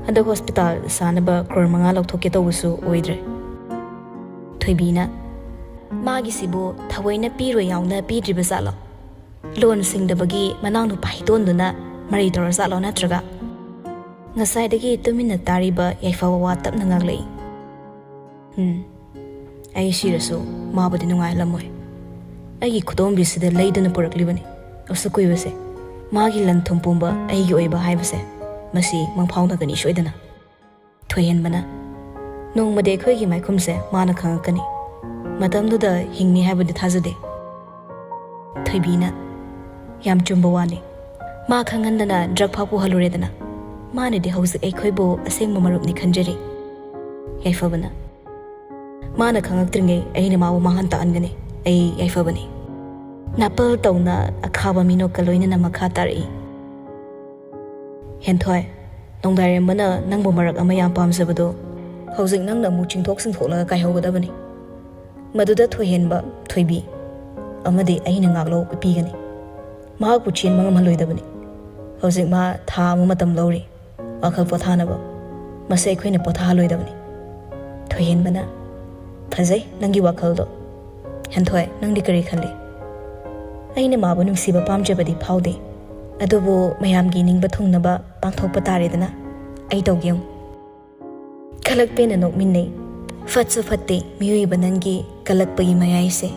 ꯍꯟꯗꯛ ꯍꯣꯁꯄꯤꯇꯥꯜ ꯁꯥꯅꯕ ꯀ꯭ꯔꯣꯔ ꯃꯉꯥ ꯂꯧꯊꯣꯛꯀꯦ ꯇꯧꯕꯁꯨ ꯑꯣꯏꯗ꯭ꯔꯦ꯫" ꯊꯣꯏꯕꯤꯅ, "ꯃꯥꯒꯤꯁꯤꯕꯨ ꯊꯑꯣꯏꯅ ꯄꯤꯔꯣꯏ ꯌꯥꯎꯅ ꯄꯤꯗ꯭ꯔꯤꯕ ꯖꯥꯠꯂꯣ? ꯂꯣꯟ ꯁꯤꯡꯗꯕꯒꯤ ꯃꯅꯥꯎꯅꯨꯄꯥ ꯍꯤꯇꯣꯟꯗꯨꯅ ꯃꯔꯩ ꯇꯧꯔ ꯖꯥꯠꯂꯣ ꯅꯠꯇ꯭ꯔꯒ?" ꯉꯁꯥꯏꯗꯒꯤ ꯇꯨꯃꯤꯟꯅ ꯇꯥꯔꯤꯕ ꯌꯥꯏꯐꯕ ꯋꯥ ꯇꯞꯅ ꯉꯥꯡꯂꯛꯏ꯫ "ꯎꯝ, ꯑꯩ ꯁꯤꯔꯁꯨ ꯃꯥꯕꯨꯗꯤ ꯅꯨꯡꯉꯥꯏꯍꯜꯂꯝꯃꯣꯏ꯫ ꯑꯩꯒꯤ ꯈꯨꯗꯣꯝꯕꯤꯁꯤꯗ ꯂꯩꯗꯨꯅ ꯄꯨꯔꯛꯂꯤꯕꯅꯤ꯫ ꯑꯁꯨꯛ ꯀꯨꯏꯕꯁꯦ ꯃꯥꯒꯤ ꯂꯟ ꯊꯨꯝ ꯄꯨꯝꯕ ꯑꯩꯒꯤ ꯑꯣꯏꯕ ꯍꯥꯏꯕꯁꯦ ꯃꯁꯤ ꯃꯪꯐꯥꯎꯅꯒꯅꯤ ꯁꯣꯏꯗꯅ꯫" ꯊꯣꯏꯍꯦꯟꯕꯅ, "ꯅꯣꯡꯃꯗꯤ ꯑꯩꯈꯣꯏꯒꯤ ꯃꯥꯏꯈꯨꯝꯁꯦ ꯃꯥꯅ ꯈꯪꯉꯛꯀꯅꯤ꯫ ꯃꯇꯝꯗꯨꯗ ꯍꯤꯡꯅꯤ ꯍꯥꯏꯕꯗꯤ ꯊꯥꯖꯗꯦ꯫ ꯊꯣꯏꯕꯤꯅ, ꯌꯥꯝ ꯆꯨꯝꯕ ꯋꯥꯅꯤ꯫ ꯃꯥ ꯈꯪꯍꯟꯗꯅ ꯗ꯭ꯔꯒ ꯐꯥꯎ ꯄꯨꯍꯜꯂꯨꯔꯦꯗꯅ꯫ ꯃꯥꯅꯗꯤ ꯍꯧꯖꯤꯛ ꯑꯩꯈꯣꯏꯕꯨ ꯑꯁꯦꯡꯕ ꯃꯔꯨꯞꯅꯤ ꯈꯟꯖꯔꯤ꯫ ꯌꯥꯏꯐꯕꯅ, ꯃꯥꯅ ꯈꯪꯉꯛꯇ꯭ꯔꯤꯉꯩ ꯑꯩꯅ ꯃꯥꯕꯨ ꯃꯥꯡꯍꯟ ꯇꯥꯛꯍꯟꯒꯅꯤ꯫ ꯑꯩ ꯌꯥꯏꯐꯕꯅꯤ꯫ ꯅꯥꯄꯜ ꯇꯧꯅ ꯑꯈꯥꯕ ꯃꯤꯅꯣꯛꯀ ꯂꯣꯏꯅꯅ ꯃꯈꯥ ꯇꯥꯔꯛꯏ꯫ ꯍꯦꯟꯊꯣꯏ, ꯅꯣꯡꯗꯥꯏꯔꯦꯝꯕꯅ ꯅꯪꯕꯨ ꯃꯔꯛ ꯑꯃ ꯌꯥꯝ ꯄꯥꯝꯖꯕꯗꯣ ꯍꯧꯖꯤꯛ ꯅꯪꯅ ꯑꯃꯨꯛ ꯆꯤꯡꯊꯣꯛ ꯆꯤꯡꯊꯣꯛꯂꯒ ꯀꯥꯏꯍꯧꯒꯗꯕꯅꯤ꯫ ꯃꯗꯨꯗ ꯊꯣꯏꯍꯦꯟꯕ, ꯊꯣꯏꯕꯤ ꯑꯃꯗꯤ ꯑꯩꯅ ꯉꯥꯛꯂꯧ ꯄꯤꯒꯅꯤ꯫ ꯃꯍꯥꯛꯄꯨ ꯆꯦꯟꯕ ꯉꯝꯍꯜꯂꯣꯏꯗꯕꯅꯤ꯫ ꯍꯧꯖꯤꯛ ꯃꯥ ꯊꯥ ꯑꯃ ꯃꯇꯝ ꯂꯧꯔꯤ, ꯋꯥꯈꯜ ꯄꯣꯊꯥꯅꯕ꯫ ꯃꯁꯤ ꯑꯩꯈꯣꯏꯅ ꯄꯣꯊꯥꯍꯜꯂꯣꯏꯗꯕꯅꯤ꯫ ꯊꯣꯏꯍꯦꯟꯕꯅ, ꯐꯖꯩ ꯅꯪꯒꯤ ꯋꯥꯈꯜꯗꯣ꯫ ꯍꯦꯟꯊꯣꯏ, ꯅꯪꯗꯤ ꯀꯔꯤ ꯈꯜꯂꯤ? ꯑꯩꯅ ꯃꯥꯕꯨ ꯅꯨꯡꯁꯤꯕ ꯄꯥꯝꯖꯕꯗꯤ ꯐꯥꯎꯗꯦ, ꯑꯗꯨꯕꯨ ꯃꯌꯥꯝꯒꯤ ꯅꯤꯡꯕ ꯊꯨꯡꯅꯕ ꯄꯥꯡꯊꯣꯛꯄ ꯇꯥꯔꯦꯗꯅ꯫ ꯑꯩ ꯇꯧꯒꯦ ꯌꯦꯡꯉꯨ꯫ ꯈꯂꯛꯄꯦꯅ ꯅꯣꯛꯃꯤꯟꯅꯩ꯫ ꯐꯠꯁꯨ ꯐꯠꯇꯦ ꯃꯤꯑꯣꯏꯕ ꯅꯪꯒꯤ ꯀꯂꯛꯄꯒꯤ ꯃꯌꯥꯏꯁꯦ꯫